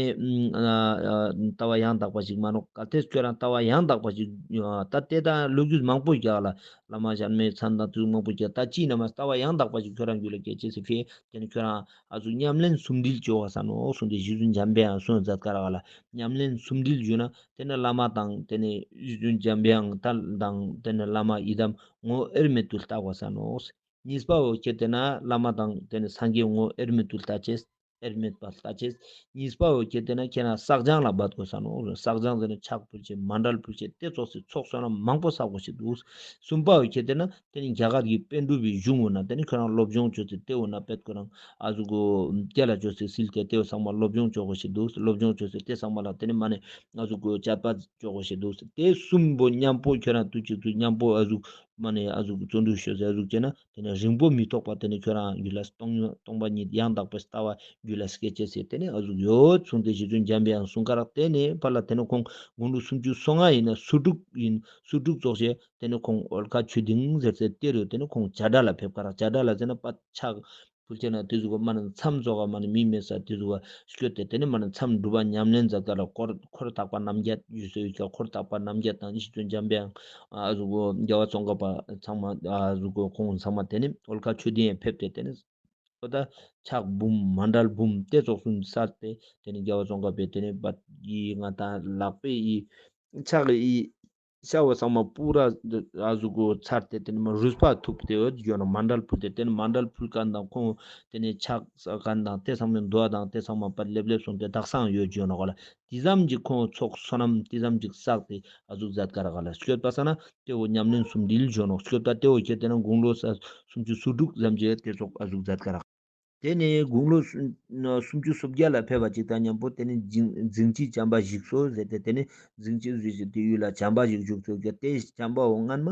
ཨ་ཨ་ལྟ་བ་ཡང་དག་པ་ཞིག་མ་ནོག། གལ་ཏེ་ཁྱོ་རང་ལྟ་བ་ཡང་དག་པ་ཞིག་ཨ་ད་ཏེ་ད་ལོ་རྒྱུས་མང་པོ་རྒྱག་ལ་བླ་མ་གཞན་མའི་མཚན་དང་ཏེ་ཟུག་མང་པོ་རྒྱག་ད་ཅི་ན་མ་ལྟ་བ་ཡང་དག་པ་ཞིག་ཁྱོ་རང་རྒྱུད་ལ་སྐྱེ་ཅེས་སི་ཕི་ཏེ་ནེ་ཁྱོ་རང་ཨ་ཟུག་ཉམས་ལེན་སུམ་དྲིལ་ཅོ་བ་ས་ནོག་གསུངས་ཏེ་རྗེ་བཙུན་འཇམ་པའི་དབྱངས་གསུངས་མཛད་ཀ་རག་ལ། ཉམས་ལེན་སུམ་དྲིལ་ཞུ་ན་ཏེ་ནེ་བླ་མ་དང་ཏེ་ནེ་རྗེ་བཙུན་འཇམ་པའི་དབྱངས་དང་ཏེ་ནེ་བླ་མ་ཡི་དམ་ངོ་བོ་དབྱེར་མེད་དུ་ལྟ་དགོས་ས་ནོག། གཉིས་པ་བོ་ཁྱེར་ཏེ་ན་བླ་མ་དང་ཏེ་ནེ་སངས་རྒྱས་ངོ་བོ་དབྱེར་མེད་དུ་ལྟ་ཅེས། དབྱེར་མེད་པ་ལྟ་ཅེས། གཉིས་པ་བོ་ཁྱེར་ཏེ་ན་ཁྱེར་ན་བསགས་སྦྱང་ལ་འབད་དགོས་ས་ནོག། བསགས་སྦྱང་ཟེར་ན་ཕྱག་ཕུལ་ཅེས་མཎྜལ་ཕུལ་ཅེས་ཏེ་ཙོགས་སི་ཚོགས་བསོད་ནམས་མང་པོ་བསགས་དགོས་ཤེས་འདུག། གསུམ་པ་བོ་ཁྱེར་ཏེ་ན་ཏེ་ནེ་རྒྱ་གར་གྱི་པཎ་གྲུབ་པའི་གཞུང་ངོ་ན་ཏེ་ནེ་ཁྱོ་རང་སློབ་སྦྱོང་ཅོས་ཏེ་ཏེ་བོ་ན་པད་ཁོ་རང་ཨ་ཟུག་གོ་སྐྱེ་ལ་ཅོས་ཏེ་སིལ་ཏེ་ཏེ་བོ་ཚང་མ་སློབ་སྦྱོང་ཅོ་དགོས་ཤེས་འདུག། སློབ་སྦྱོང་ཅོས་ཏེ་ཏེ་ཚང་མ་ལ་ཏེ་ནེ་མ་ནེ་ཨ་ཟུག་གོ་སྤྱད་པ་ཅོ་དགོས་ཤེས་འདུག། ཏེ་གསུམ་པོ་མཉམ་པོ་ཁྱོ་རང་དུས་གཅིག་ཏུ་མཉམ་པོ་ཨ་ཟུག་མ་ནེ་ཨ་ཟུག་བརྩོན་འགྲུས་ཤོས་ཨ་ཟུག་ཅོས་ན་ཏེ་ནེ་རིང་པོ་མི་ཐོགས་པ་ཏེ་ནེ་ཁྱོ་རང་རྒྱུད་ལ་སྟོང་སྟོང་པ་ཉིད་ཡང་དག་པའི་ལྟ་བ་རྒྱུད་ལ་སྐྱེ་ཅེས་སི་ཏེ་ནེ་ཨ་ཟུག་ཡོད་གསུངས་ཏེ་རྗེ་བཙུན་འཇམ་པའི་དབྱངས་གསུངས་ཀ་རག། ཏེ་ནེ་ཕར་ལ་ཏེ་ནེ་ཁོང་དགུང་ལོ་སུམ་ཅུ་སོ་ལྔ་ཨིན་ན་སུ་དྲུག་ཨིན་སུ་དྲུག་ཙོགས་ཤེས། ཏེ་ནེ་ཁོང་འོལ་ཁ་ཆོས་སྡིངས་ཟེར་ཏེ་ཏེ་རུ་ཏེ་ནེ་ཁོང་བྱ་བྲལ་ལ་ཕེབས་ཀ་རག། བྱ་བྲལ་ལ་ཟེར་ན་པ་ཕྱག་ཕུལ་ཅེས་ན་ཏེ་ཟུག་ག་མ་ནེ་མཚམས་ཙོགས་ག་མ་ནེ་མི་མེད་ས་ཏེ་ཟུག་ག་སྐྱོད་དེ་ཏེ་ནེ་མ་ནེ་མཚམས་སྒྲུབ་པ་ཉམས་ལེན་མཛད་ཀ་རག། འཁོར་འཁོར་དག་པ་རྣམ་བརྒྱད་ཡོད་ས་ཡོད་ཀྱང་འཁོར་དག་པ་རྣམ་བརྒྱད་དང་རྗེ་བཙུན་འཇམ་པའི་དབྱངས་ཨ་ཟུག་གོ་རྒྱལ་བ་ཙོང་ཁ་པ་ཚང་མ་ཨ་ཟུག་གོ་ཁོང་ཚང་མ་ཏེ་ནེ་འོལ་ཁ་ཆོས་སྡིངས་ཕེབས་ཏེ་ཏེ་ནེ་འོ་ད་ཕྱག་འབུམ་མཎྜལ་འབུམ་ཏེ་ཙོགས་སུ་སལ་ཏེ་ཏེ་ནེ་རྒྱལ་བ་ཙོང་ཁ་པའི་ཏེ་ནེ་པ་ཡི་ང་དང་ལག་པའི་ཡི་ཕྱག་ཡི་ཤ་བོ་ཚང་མ་པུ་ར་ཨ་ཟུག་གོ་ཚར་ཏེ་ཏེ་ནེ་མ་རུས་པ་ཐུབ་སྟེ་ཡོད་ཡོད་ན་མཎྜལ་ཕུལ་ཏེ་ཏེ་ནེ་མཎྜལ་ཕུལ་ཁན་དང་ཁོང་ཏེ་ནེ་ཕྱག་ས་ཁན་དང་ཏེ་ཚང་མའི་འདུ་བ་དང་ཏེ་ཚང་མ་པ་ལེབ་ལེབ་སོང་སྟེ་དག་སང་ཡོད་ཡོད་ན་ག་ལ་ཏེ་ཙམ་ཅིག་ཁོང་ཚོགས་བསོད་ནམས་ཏེ་ཙམ་ཅིག་བསགས་ཏེ་ཨ་ཟུག་མཛད་ཀ་རག་ག་ལ་སྐྱོད་པ་ས་ན་ཏེ་བོ་ཉམས་ལེན་སུམ་དྲིལ་ཡོད་ནོག། སྐྱོད་པ་ཏེ་བོ་ཁྱེར་ཏེ་ན་དགུང་ལོ་ས་སུམ་ཅུ་སོ་དྲུག་ཙམ་ཅིག་ཏེ་ཙོགས་ཨ་ཟུག་མཛད་ཀ་རག། ཏེ་ནེ་དགུང་ལོ་སུམ་ཅུ་སོ་བརྒྱད་ལ་ཕེབས་པ་ཅིག་དང་མཉམ་པོ་ཏེ་ནེ་རྫིང་རྫིང་བྱིའུ་བྱམས་པ་བཞུགས་སོ་ཟེར་ཏེ་ཏེ་ནེ་རྫིང་བྱིའུ་ཟེར་ཏེ་ཡུལ་ལ་བྱམས་པ་ཞིག་བཞུགས་སོ་ཀྱང་ཏེ་བྱམས་པ་བོ་སྔན་མ་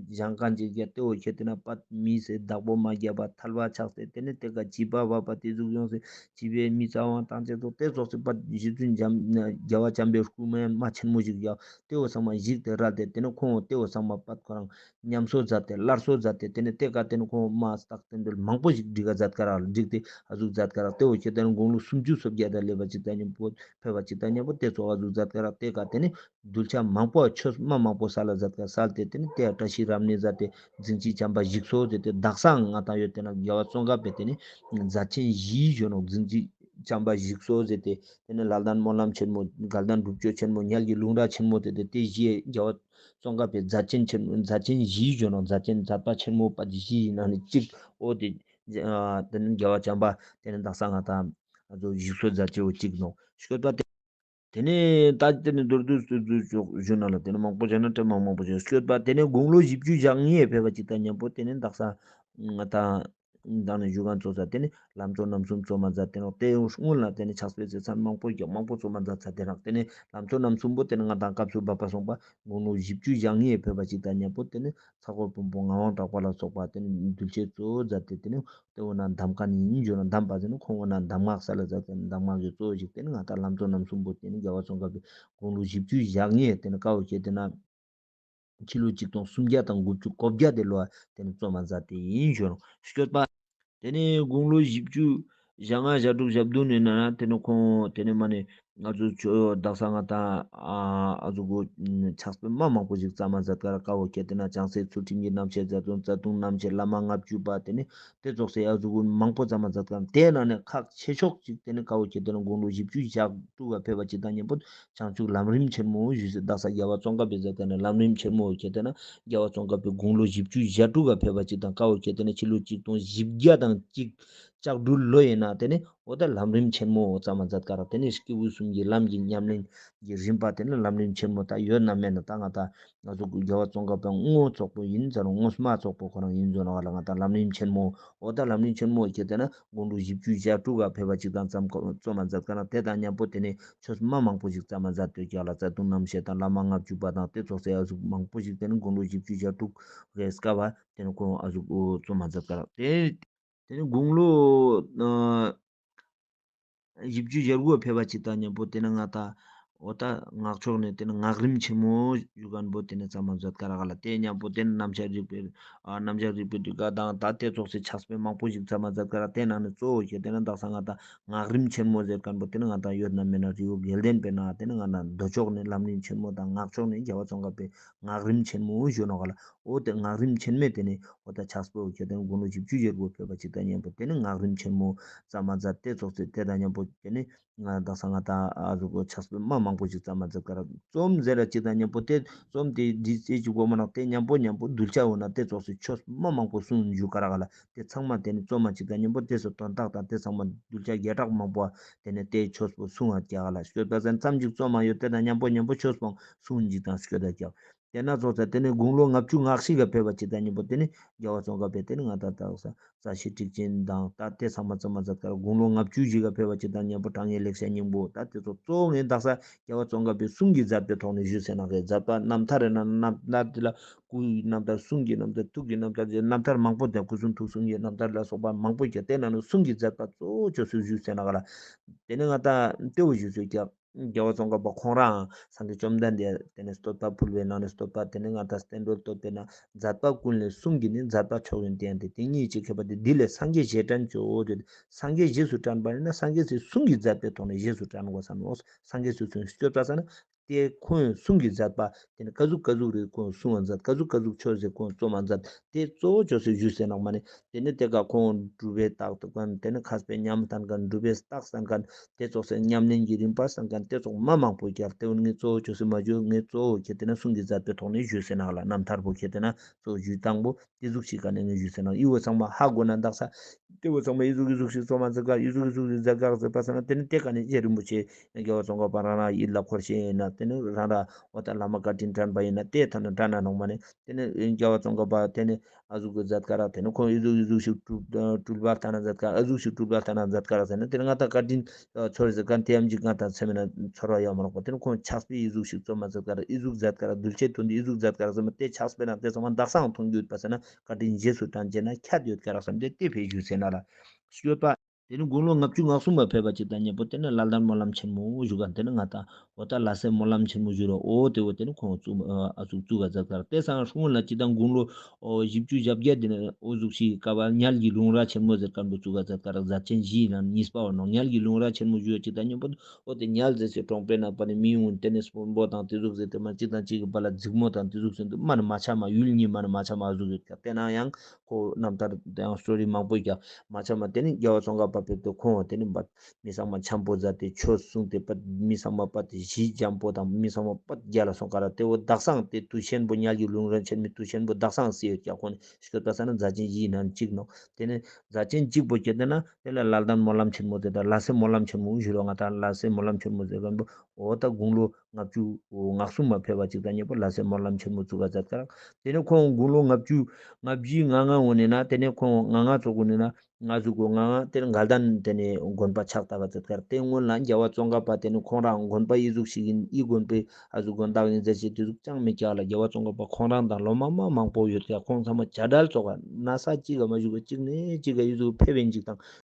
བཞེངས་ཁན་ཅིག་ཀྱང་ཏེ་བོ་ཁྱེར་ཏེ་ན་པ་མི་སེར་བདག་པོ་མ་རྒྱབ་པ་ཐལ་བ་ཆགས་ཏེ་ཏེ་ནེ་ཏེ་ཀ་བྱིས་པ་བབས་པ་ཏེ་ཟུག་ཡོང་སེ་བྱིས་པའི་མི་ཚ་བ་དང་ཅི་ཙོགས་ཏེ་ཙོགས་སེ་པ་རྗེ་བཙུན་འཇམ་རྒྱལ་བ་བྱམས་པའི་སྐུ་མ་མ་ཆེན་མོ་ཞིག་ཡོད། ཏེ་བོ་ཚང་མ་བཞུགས་ཏེ་རལ་ཏེ་ཏེ་ནེ་ཁོང་ཏེ་བོ་ཚང་མ་པ་ཁོ་རང་ཉམས་གསོ་མཛད་དེ་སླར་གསོ་མཛད་དེ་ཏེ་ནེ་ཏེ་ཀ་ཏེ་ནེ་ཁོང་མ་སྟག་སྟེ་འདུལ་མང་པོ་ཞིག་བསྒྲིགས་ཀ་མཛད་ཀ་རག་བསྒྲིགས་ཏེ་ཨ་ཟུག་མཛད་ཀ་རག། ཏེ་བོ་ཁྱེར་ཏེ་ན་དགུང་ལོ་སུམ་ཅུ་སོ་བརྒྱད་དང་སླེབས་པ་ཅིག་དང་མཉམ་པོ་ཕེབས་པ་ཅིག་དང་མཉམ་པོ་ཏེ་ཙོགས་ཨ་ཟུག་མཛད་ཀ་རག། ཏེ་ཀ་ཏེ་ནེ་གདུལ་བྱ་མང་པོ་ཆོས་མ་མང་པོ་སལ་ལ་མཛད་ཀ་སལ་ཏེ་ཏེ་ནེ་ཏེ་བཀྲ་ཤིས་རབ་གནས་མཛད་དེ་རྫིང་བྱིའུ་བྱམས་པ་བཞུགས་སོ་ཟེར་ཏེ་དག་སང་ང་དང་ཡོད་ཏེ་ན་རྒྱལ་བ་ཙོང་ཁ་པའི་ཏེ་ནེ་མཛད་ཆེན་བཞི་ཡོད་ནོག། རྫིང་བྱིའུ་བྱམས་པ་བཞུགས་སོ་ཟེར་ཏེ་ཏེ་ནེ་ལ་དྭགས་སྨོན་ལམ་ཆེན་མོ་དགའ་ལྡན་སྒྲུབ་མཆོད་ཆེན་མོ་ཉལ་གྱི་ལུང་ར་ཆེན་མོ་ཏེ་ཏེ་ཏེ་བཞི་རྒྱལ་བ་ཙོང་ཁ་པའི་མཛད་ཆེན་ཆེན་མཛད་ཆེན་བཞི་ཡོད་ནོག། མཛད་ཆེན་མཛད་པ་ཆེན་མོ་པ་བཞི་ཡིན་ན་ནི་གཅིག་འོ་ཏེ་ཏེ་ནེ་རྒྱལ་བ་བྱམས་པ་ཏེ་ནེ་དག་ས་ང་དང་ཨ་ཟུག་བཞུགས་སོ་མཛད་ཆེན་བོ་གཅིག་ནོག། སྐྱོད་པ་ཏེ་ཏེ་ནེ་ད་ཏེ་ནེ་མདོར་བསྡུས་སུ་ཞུ་ན་ལ་ཏེ་ནེ་མང་པོ་བྱས་ན་ཏེ་མང་མང་པོ་བྱས་སྐྱོད་པ་ཏེ་ནེ་དགུང་ལོ་བཞི་བཅུ་ཞེ་ལྔའི་ཕེབས་པ་ཅིག་དང་མཉམ་པོ་ཏེ་ནེ་དག་ས་ང་དང་ད་ནི་ཞུ་ཁན་ཚོགས་ས་ཏེ་ནེ་ལམ་གཙོ་རྣམ་གསུམ་རྩོམ་མ་མཛད་དེ་ནོག། ཏེ་སྔོན་ལ་ཏེ་ནེ་ཕྱག་དཔེ་ཟེར་ཚན་མང་པོ་ཡང་མང་པོ་རྩོམ་མ་མཛད་ཚར་ཏེ་ནོག། ཏེ་ནེ་ལམ་གཙོ་རྣམ་གསུམ་པོ་ཏེ་ནེ་ང་དང་སྐབས་སུ་བབ་པ་སོང་པ་དགུང་ལོ་བཞི་བཅུ་ཞེ་ལྔའི་ཕེབས་པ་ཅིག་དང་མཉམ་པོ་ཏེ་ནེ་ཚ་ཁོ་དཔོན་པོ་ངག་དབང་གྲགས་པ་ལ་སོགས་པ་ཏེ་ནེ་གདུལ་བྱའི་གཙོ་བོ་མཛད་དེ་ཏེ་ནེ་ཏེ་འོ་ན་གདམས་ཁ་ནི་ཡིན་ཞུ་ན་གདམས་པ་ཟེར་ན་ཁོང་འོ་ན་གདམས་ངག་ས་ལ་མཛད་དེ་གདམས་ངག་གི་གཙོ་བོ་ཞིག་ཏེ་ནེ་ང་དང་ལམ་གཙོ་རྣམ་གསུམ་པོ་ཏེ་ནེ་རྒྱལ་བ་ཙོང་ཁ་པའི་དགུང་ལོ་བཞི་བཅུ་ཞེ་ལྔའི་ཏེ་ནེ་ཀ་བོ་ཁྱེར་ཏེ་ན་ཕྱི་ལོ་གཅིག་སྟོང་སུམ་བརྒྱ་དང་དགུ་བཅུ་གོ་བརྒྱད་དེ་ལོ་ཏེ་ནེ་རྩོམ་མ་མཛད་དེ་ཡིན་ཞུ་ནོག། སྐྱོད་པ་ཏེ་ནེ་དགུང་ལོ་བཞི་བཅུ་ཞེ་ལྔ་ཞེ་དྲུག་ཞེ་བདུན་ནི་ནང་ན་ཏེ་ནེ་ཁོང་ཏེ་ནེ་མ་ནེ་ང་ཚོ་ཆོས་དག་ས་ང་དང་ཨ་ཨ་ཟུག་གོ་ཕྱག་དཔེ་མ་མང་པོ་ཞིག་རྩོམ་མ་མཛད་ཀ་རག། ཀ་བོ་ཁྱེར་ཏེ་ན་བྱང་སེམས་ཚུལ་ཁྲིམས་ཀྱི་རྣམ་བཤད་རྩ་ལྟུང་རྩ་ལྟུང་རྣམ་བཤད་བླ་མ་ལྔ་བཅུ་པ་ཏེ་ནེ་ཏེ་ཙོགས་སེ་ཨ་ཟུག་གོ་མང་པོ་རྩོམ་མ་མཛད་ཀ་རག། ཏེ་ནང་ནེ་ཁག་ཆེ་ཤོས་ཅིག་ཏེ་ནེ་ཀ་བོ་ཁྱེར་ཏེ་ན་དགུང་ལོ་བཞི་བཅུ་ཞེ་དྲུག་ག་ཕེབས་པ་ཅིག་དང་མཉམ་པོ་བྱང་ཆུབ་ལམ་རིམ་ཆེན་མོ་ཞུས་སེ་དག་ས་རྒྱལ་བ་ཙོང་ཁ་པའི་མཛད་ཀ་ནེ་ལམ་རིམ་ཆེན་མོ་ཁྱེར་ཏེ་ན་རྒྱལ་བ་ཙོང་ཁ་པའི་དགུང་ལོ་བཞི་བཅུ་ཞེ་དྲུག་ག་ཕེབས་པ་ཅིག་དང་ཀ་བོ་ཁྱེར་ཏེ་ན་ཕྱི་ལོ་གཅིག་སྟོང་བཞི་བརྒྱ་དང་གཅིག་ལྕགས་སྦྲུལ་ལོ་ཡིན་ན་ཏེ་ནེ་འོ་ད་ལམ་རིམ་ཆེན་མོ་འོ་རྩོམ་མ་མཛད་ཀ་རག། ཏེ་ནེ་སྐྱེས་བུ་གསུམ་གྱི་ལམ་གྱི་ཉམས་ལེན་གྱི་རིམ་པ་ཏེ་ནེ་ལམ་རིམ་ཆེན་མོ་ད་ཡོད་ན་མེད་ན་ད་ང་དང་ང་ཚོ་རྒྱལ་བ་ཙོང་ཁ་པའི་དངོས་ཚོགས་པོ་ཡིན་ཟེར་རུང་དངོས་མ་ཚོགས་པོ་ཁོ་རང་ཡིན་ཟེར་རུང་ང་ལ་ང་དང་ལམ་རིམ་ཆེན་མོ་འོ་ད་ལམ་རིམ་ཆེན་མོ་ཁྱེར་ཏེ་ན་དགུང་ལོ་བཞི་བཅུ་ཞེ་དྲུག་ག་ཕེབས་པ་ཅིག་དང་རྩོམ་མ་མཛད་ཀ་རག། ཏེ་དང་མཉམ་པོ་ཏེ་ནེ་ཆོས་མ་མང་པོ་ཞིག་རྩོམ་མ་མཛད་དེ་ཀ་རག། རྩ་ལྟུང་རྣམ་བཤད་དང་བླ་མ་ལྔ་བཅུ་པ་དང་ཏེ་ཙོགས་སེ་ཨ་ཟུག་མང་པོ་ཞིག་ཏེ་ནེ་དགུང་ལོ་བཞི་བཅུ་ཞེ་དྲུག་གི་སྐབས་པ་ཏེ་ནེ་ཁོང་ཨ་ཟུག་རྩོམ་མ་མཛད་ཀ་རག། ཏེ་ཏེ་ནེ་དགུང་ལོ་ཨ་བཞི་བཅུ་ཞེ་དགུ་ཕེབས་པ་ཅིག་དང་མཉམ་པོ་ཏེ་ནེ་ང་དང་ འོ་ད་སྔགས་ཕྱོགས་ནས་དེ་ནི་སྔགས་རིམ་ཆེན་མོ་ཞུ་མཁན་པོ་དེ་ནི་བརྩམས་མ་མཛད་ཀ་རག་ལ། དེ་མཉམ་པོ་དེ་ནི་རྣམ་གཞག་རིག་པའི་ཨ་རྣམ་གཞག་རིག་པའི་ཊཱི་ཀ་དང་ད་དེ་ཙོགས་སི་ཕྱག་དཔེ་མང་པོ་ཞིག་བརྩམས་མ་མཛད་ཀ་རག། དེ་ནང་ནས་གཙོ་བོ་ཞིག་དེ་ནི་དག་ས་ང་ད་སྔགས་རིམ་ཆེན་མོ་ཟེར་མཁན་པོ་དེ་ནི་ང་ད་ཡོད་ན་མེད་ན་རི་བོ་དགེ་ལྡན་པའི་ནང་དེ་ནི་ང་ད་མདོ་ཕྱོགས་ནས་ལམ་རིམ་ཆེན་མོ་དང་སྔགས་ཕྱོགས་ནས་རྒྱལ་བ་ཙོང་ཁ་པའི་སྔགས་རིམ་ཆེན་མོ་ཞུ་ནོག་ལ། འོ་དེ་སྔགས་རིམ་ཆེན་མོའི་དེ་ནི་འོ་ད་ཕྱག་དཔེ་འོ་ཁྱེད་དེ་ནི་དགུང་ལོ་བཞི་བཅུ་ཞེ་དགུ་ཕེབས་པ་ཅིག་དང་མཉམ་པོ་དེ་ནི་སྔགས་རིམ་ཆེན་མོ་བརྩམས་མ་མཛད། དེ་ཙོགས་སི་དེ་དང་མཉམ་པོ་དེ་ནི་ང་དག་ས་ང་ད་ཨ་ཟུག་གི་ཕྱག་དཔེ་མ་མང་པོ་ཞིག་བརྩམས་མ་མཛད་ཀ་རག། རྩོམ་ཟེར་ར་ཅིག་དང་མཉམ་པོ་དེ་རྩོམ་དེ་འབྲི་ཚེ་ཅིག་པོ་མ་ནོག། དེ་མཉམ་པོ་མཉམ་པོ་གདུལ་བྱ་འོ་ན་དེ་ཙོགས་སི་ཆོས་མ་མང་པོ་གསུངས་བཞུགས་ཀ་རག་ལ། དེ་ཚང་མ་དེ་ནི་རྩོམ་མ་ཅིག་དང་མཉམ་པོ་དེ་སུ་དོན་དག་དང་དེ་ཚང་མ་གདུལ་བྱ་བརྒྱ་ཕྲག་མང་པོ་དེ་ནི་དེ་ཆོས་པོ་གསུང་བ་རྒྱག་ལ། སྐྱོད་པ་ཟེར་ཙམ་ཅིག་རྩོམ་མ་ཡོད། དེ་དང་མཉམ་པོ་མཉམ་པོ་ཆོས་པོ་གསུང་ཅིག་དང་སྐྱོད་ད་རྒྱག། དེ་ན་ཙོགས་ས་དེ་ནི་དགུང་ལོ་ལྔ་བཅུ་ང་གཅིག་ག་ཕེབས་པ་ཅིག་དང་མཉམ་པོ་དེ་ནི་རྒྱལ་བ་ཙོང་ཁ་པའི་དེ་ནི་ང་ད་དག་ས་རྩ་ཤེ་ཊཱིཀ་ཆེན་དང་ད་དེ་ཚང་མ་བརྩམས་མ་མཛད་ཀ་རག། དགུང་ལོ་ལྔ་བཅུ་ཞིག་ག་ཕེབས་པ་ཅིག་དང་མཉམ་པོ་དྲང་ངེས་ལེགས་བཤད་སྙིང་པོ་ད་དེ་ཚོ་གཙོ་བོ་ངས་དག་ས་རྒྱལ་བ་ཙོང་ཁ་པའི་གསུང་གི་མཛད་པའི་ཐོག་ནས་ཞུས་ཟེར་ན་གི། མཛད་པ་རྣམ་ཐར་རེ་ན་རྣམ་ཐར་དེ་ལ་སྐུའི་རྣམ་ཐར་གསུང་གི་རྣམ་ཐར་ཐུགས་ཀྱི་རྣམ་ཐར་རྣམ་ཐར་མང་པོ་དང་སྐུ་གསུང་ཐུགས་གསུང་གི་རྣམ་ཐར་ལ་སོགས་པ་མང་པོ་ཞིག་དེ་ནང་ནས་གསུང་གི་མཛད་པ་གཙོ་བོ་ཆོས་སུ་ཞུས་ཟེར་ན་གི་ལ། དེ་ནི་ང་ད་ལྟེ་བོ་ཞུས་སོ་ཀྱག། རྒྱལ་བ་ཙོང་ཁ་པ་ཁོང་རང་སངས་རྒྱས་བཅོམ་ལྡན་འདས་དེ་ནས་བསྟོད་པ་ཕུལ་བའི་ནང་ནས་བསྟོད་པ་དེ་ནས་ང་ད་བསྟན་འགྲོ་བསྟོད་པའི་ནང་མཛད་པ་ཀུན་ལས་གསུང་གིས་ནི། མཛད་པ་མཆོག་ཡོན་ཏན་ཏེ། དེ་ཉིད་ཀྱི་ཁྱད་པར་ཏེ། འདི་ལས་སངས་རྒྱས་རྗེས་དྲན་བྱོས་ཏེ། སངས་རྒྱས་རྗེས་སུ་དྲན་པ་ཡིན་ན་སངས་རྒྱས་སི་གསུང་གི་མཛད་པའི་ཐོག་ནས་རྗེས་སུ་དྲན་དགོས་ས་ནོག། སངས་རྒྱས་སི་གསུང་སྐྱོད་པ་ས་ན་དེ་ཁོང་གསུང་གི་མཛད་པ་དེ་ནི་ཀ་ཟུག་ཀ་ཟུག་རེ་ཁོང་གསུང་བ་མཛད། ཀ་ཟུག་ཀ་ཟུག་ཆོས་ཟེར་ཁོང་རྩོམ་བ་མཛད། དེ་གཙོ་བོ་ཆོས་སུ་ཞུས་ཟེར་ནོག་མ་ནི། དེ་ནི་དེ་ཀ་ཁོང་སྒྲུབ་པའི་རྟགས་སྟོན་མཁན། དེ་ནི་མཁས་པའི་ཉམས་བསྟན་མཁན། སྒྲུབ་པའི་རྟགས་བསྟན་མཁན། དེ་ཙོགས་སེ་ཉམས་ལེན་གྱི་རིམ་པ་བསྟན་མཁན། དེ་ཙོགས་མ་མང་པོ་ཀྱག། དེ་འུན་ངས་གཙོ་བོ་ཆོས་སུ་མ་ཞུ། ངས་གཙོ་བོ་ཁྱེད་དེ་ན་གསུང་གི་མཛད་པའི་ཐོག་ནས་ཞུས་ཟེར་ནོག་ལ། རྣམ་ཐར་པོ་ཁྱེད་དེ་ན་གཙོ་བོ་ཞུས་དང་པོ་དེ་ཟུག་ཞིག་ག་ནས་ངས་ཞུས་ཟེར་ནོག། འི་བོ་ཚང་མ་ཧ་གོ་ན་དག་ས་དེ་བོ་ཚང་མ་འི་ཟུག་འི་ཟུག་ཞིག་རྩོམ་མ་མཛད་ཀ། འི་ཟུག་འི་ཟུག་ཞིག་མཛད་ཀ་ཟེར་པ་ས་ན་དེ་ནི་དེ་ཀ་ནས་རྗེ་རིན་པོ་ཆེ་རྒྱལ་བ་ཙོང་ཁ་པ་རང་རང་ཡིད་ལ་འཁོར་ཤེས་ཡིན་ན། དེ་ནི་རང་རང་འོ་ད་བླ་མ་བཀའ་དྲིན་དྲན་པ་ཡིན་ན་དེ་ཐ་ན་དྲན་ན་ནོག་མ་ནི། དེ་ནི་རྒྱལ་བ་ཙོང་ཁ་པ་དེ་ནི་ཨ་ཟུག་གི་མཛད་ཀ་རག། དེ་ནི་ཁོང་ཨི་ཟུག་ཨི་ཟུག་ཞིག་སྤྲུལ་སྤྲུལ་པ་ལྟ་ན་མཛད་ཀ། ཨ་ཟུག་ཞིག་སྤྲུལ་པ་ལྟ་ན་མཛད་ཀ་རག་ཟེར་ན་དེ་ནི་ང་ད་བཀའ་དྲིན་ཚོར་ཟེར་ཀ་དེ་ཡམ་ཅིག་ང་ད་ཚེ་མེད་ན་ཚོར་བ་ཡོད་མ་རོགས་པ། དེ་ནི་ཁོང་ཕྱག་དཔེ་ཨི་ཟུག་ཞིག་རྩོམ་མ་མཛད་ཀ་རག། ཨི་ཟུག་མཛད་ཀ་རག། གདུལ་བྱའི་དོན་དུ་ཨི་ཟུག་མཛད་ཀ་རག་ཟེར་མ་དེ་ཕྱག་དཔེ་ན་དེ་ཚང་མ་དག་སང་མཐོང་རྒྱུ་ཡོད་པ་ས་ན་བཀའ་དྲིན་རྗེས་སུ་དྲན་བྱས་ན་ཁྱད་ཡོད་ཀ་རག་བསམ་སྟེ་དེ་ཕེ་ཞུས་ཟེར་ན་ལ། སྐྱོད་པ། དེ་ནི་དགུང་ལོ་ལྔ་བཅུ་ང་གསུམ་པ་ཕེབས་པ་ཅིག་དང་མཉམ་པོ་དེ་ནི་ལ་དྭགས་སྨོན་ལམ་ཆེན་མོ་བཞུགས་ཀ། དེ་ནི་ང་ད་འོ་ད་ལྷ་སའི་སྨོན་ལམ་ཆེན་མོ་བཞུགས་རོགས། འོ་དེ་འོ་དེ་ནི་ཁོང་བཙུགས་ཨ་ཟུག་བཙུགས་ག་མཛད་ཀ་རག། དེ་སང་སྔོན་ལ་ཅི་དང་དགུང་ལོ་འོ་བཞི་བཅུ་ཞེ་བརྒྱད་དེ་ནི་འོ་ཟུག་ཞིག་སྐབས་ཉལ་གྱི་ལུང་ར་ཆེན་མོ་ཟེར་མཁན་པོ་བཙུགས་ག་མཛད་ཀ་རག། གཟའ་ཆེན་བཞིའི་ནང་གཉིས་པ་བ་ནོག། ཉལ་གྱི་ལུང་ར་ཆེན་མོ་བཞུགས་ཅིག་དང་མཉམ་པོ་འོ་དེ་ཉལ་ཟེར་སའི་གྲོང་པའི་ནང་པ་ནི་མི་ཡོང་དེ་ནི་སྤོན་པོ་དང་དེ་ཟུག་ཟེར་དེ་མ་ཅིག་དང་ཅིག་གི་བ་ལ་འཛིང་མོ་དང་དེ་ཟུག་ཟེར་དུ་མ་ནི་མ་ཆ་མ་ཡུལ་གཉིས་མ་ནི་མ་ཆ་མ་ཟུག་ཡོད་ཀྱག། དེ་ན་ཡང་ཁོ་རྣམ་ཐར་དང་སི་ཊོ་རི་མང་པོ་ཀྱག་མ་ཆ་མ། དེ་ནི་རྒྱལ་བ་ཙོང་ཁ་པ་ཕེབས་ཏེ་ཁོང་དེ་ནི་བ་མི་ཚང་མ་འཆམ་པོ་མཛད་དེ་ཆོས་གསུངས་ཏེ་པ་མི་ཚང་མ་པ་དེ་ཞི་འཇམ་པོ་དང་མི་ཚང་མ་པ་རྒྱལ་ལ་སོང་ཀ་རག། དེ་འོ་དག་སང་དེ་དུས་ཆེན་པོ་ཉལ་གྱི་ལུང་ར་ཆེན་མོའི་དུས་ཆེན་པོ་དག་སང་སི་ཡོད་ཀྱག། ཁོང་ནི་སྐྱོད་པ་ས་ན་གཟའ་ཆེན་བཞིའི་ནང་གཅིག་ནོག། དེ་ནི་གཟའ་ཆེན་གཅིག་པོ་ཁྱེད་དེ་ན་དེ་ལ་ལ་དྭགས་སྨོན་ལམ་ཆེན་མོ་ཟེར་ད་ལྷ་སའི་སྨོན་ལམ་ཆེན་མོ་བཞུགས་རོགས། ང་ད་ལྷ་སའི་སྨོན་ལམ་ཆེན་མོ་ཟེར་མཁན་པོ་འོ་ད་དགུང་ལོ་ལྔ་བཅུ་ང་གསུམ་མ་ཕེབས་པ་ཅིག་དང་མཉམ་པོ་ལྷ་སའི་སྨོན་ལམ་ཆེན་མོ་བཙུགས་ག་མཛད་ཀ་རག། དེ་ནི་ཁོང་དགུང་ལོ་ལྔ་བཅུ་ང་བཞི་ང་ལྔ་འོ་ནི་ན་དེ་ནི་ཁོང་ང་ལྔ་ཙོགས་འོ་ནི་ན་ང་ཟུག་གོ་ང་ལྔ་དེ་ནི་དགའ་ལྡན་དེ་ནི་དགོན་པ་ཕྱག་བཏབ་པ་མཛད་ཀ་རག། དེ་སྔོན་ལ་རྒྱལ་བ་ཙོང་ཁ་པ་དེ་ནི་ཁོང་རང་དགོན་པ་ཨི་ཟུག་ཞིག་ཡིན་ཨི་དགོན་པའི་ཨ་ཟུག་དགོན་བདག་ཡིན་ཟེར་ཞིག་དེ་ཟུག་ཅང་མེད་ཀྱག་ལ། རྒྱལ་བ་ཙོང་ཁ་པ་ཁོང་རང་དང་སློབ་མ་མ་མང་པོ་ཡོད་ཀྱག། ཁོང་ཚང་མ་བྱ་བྲལ་ཙོགས་ན་ས་གཅིག་ག་མ་བཞུགས་པ་གཅིག་ནས་གཅིག་ག་ཨི་ཟུག་ཕེབས་ཡིན་ཅིག་དང་།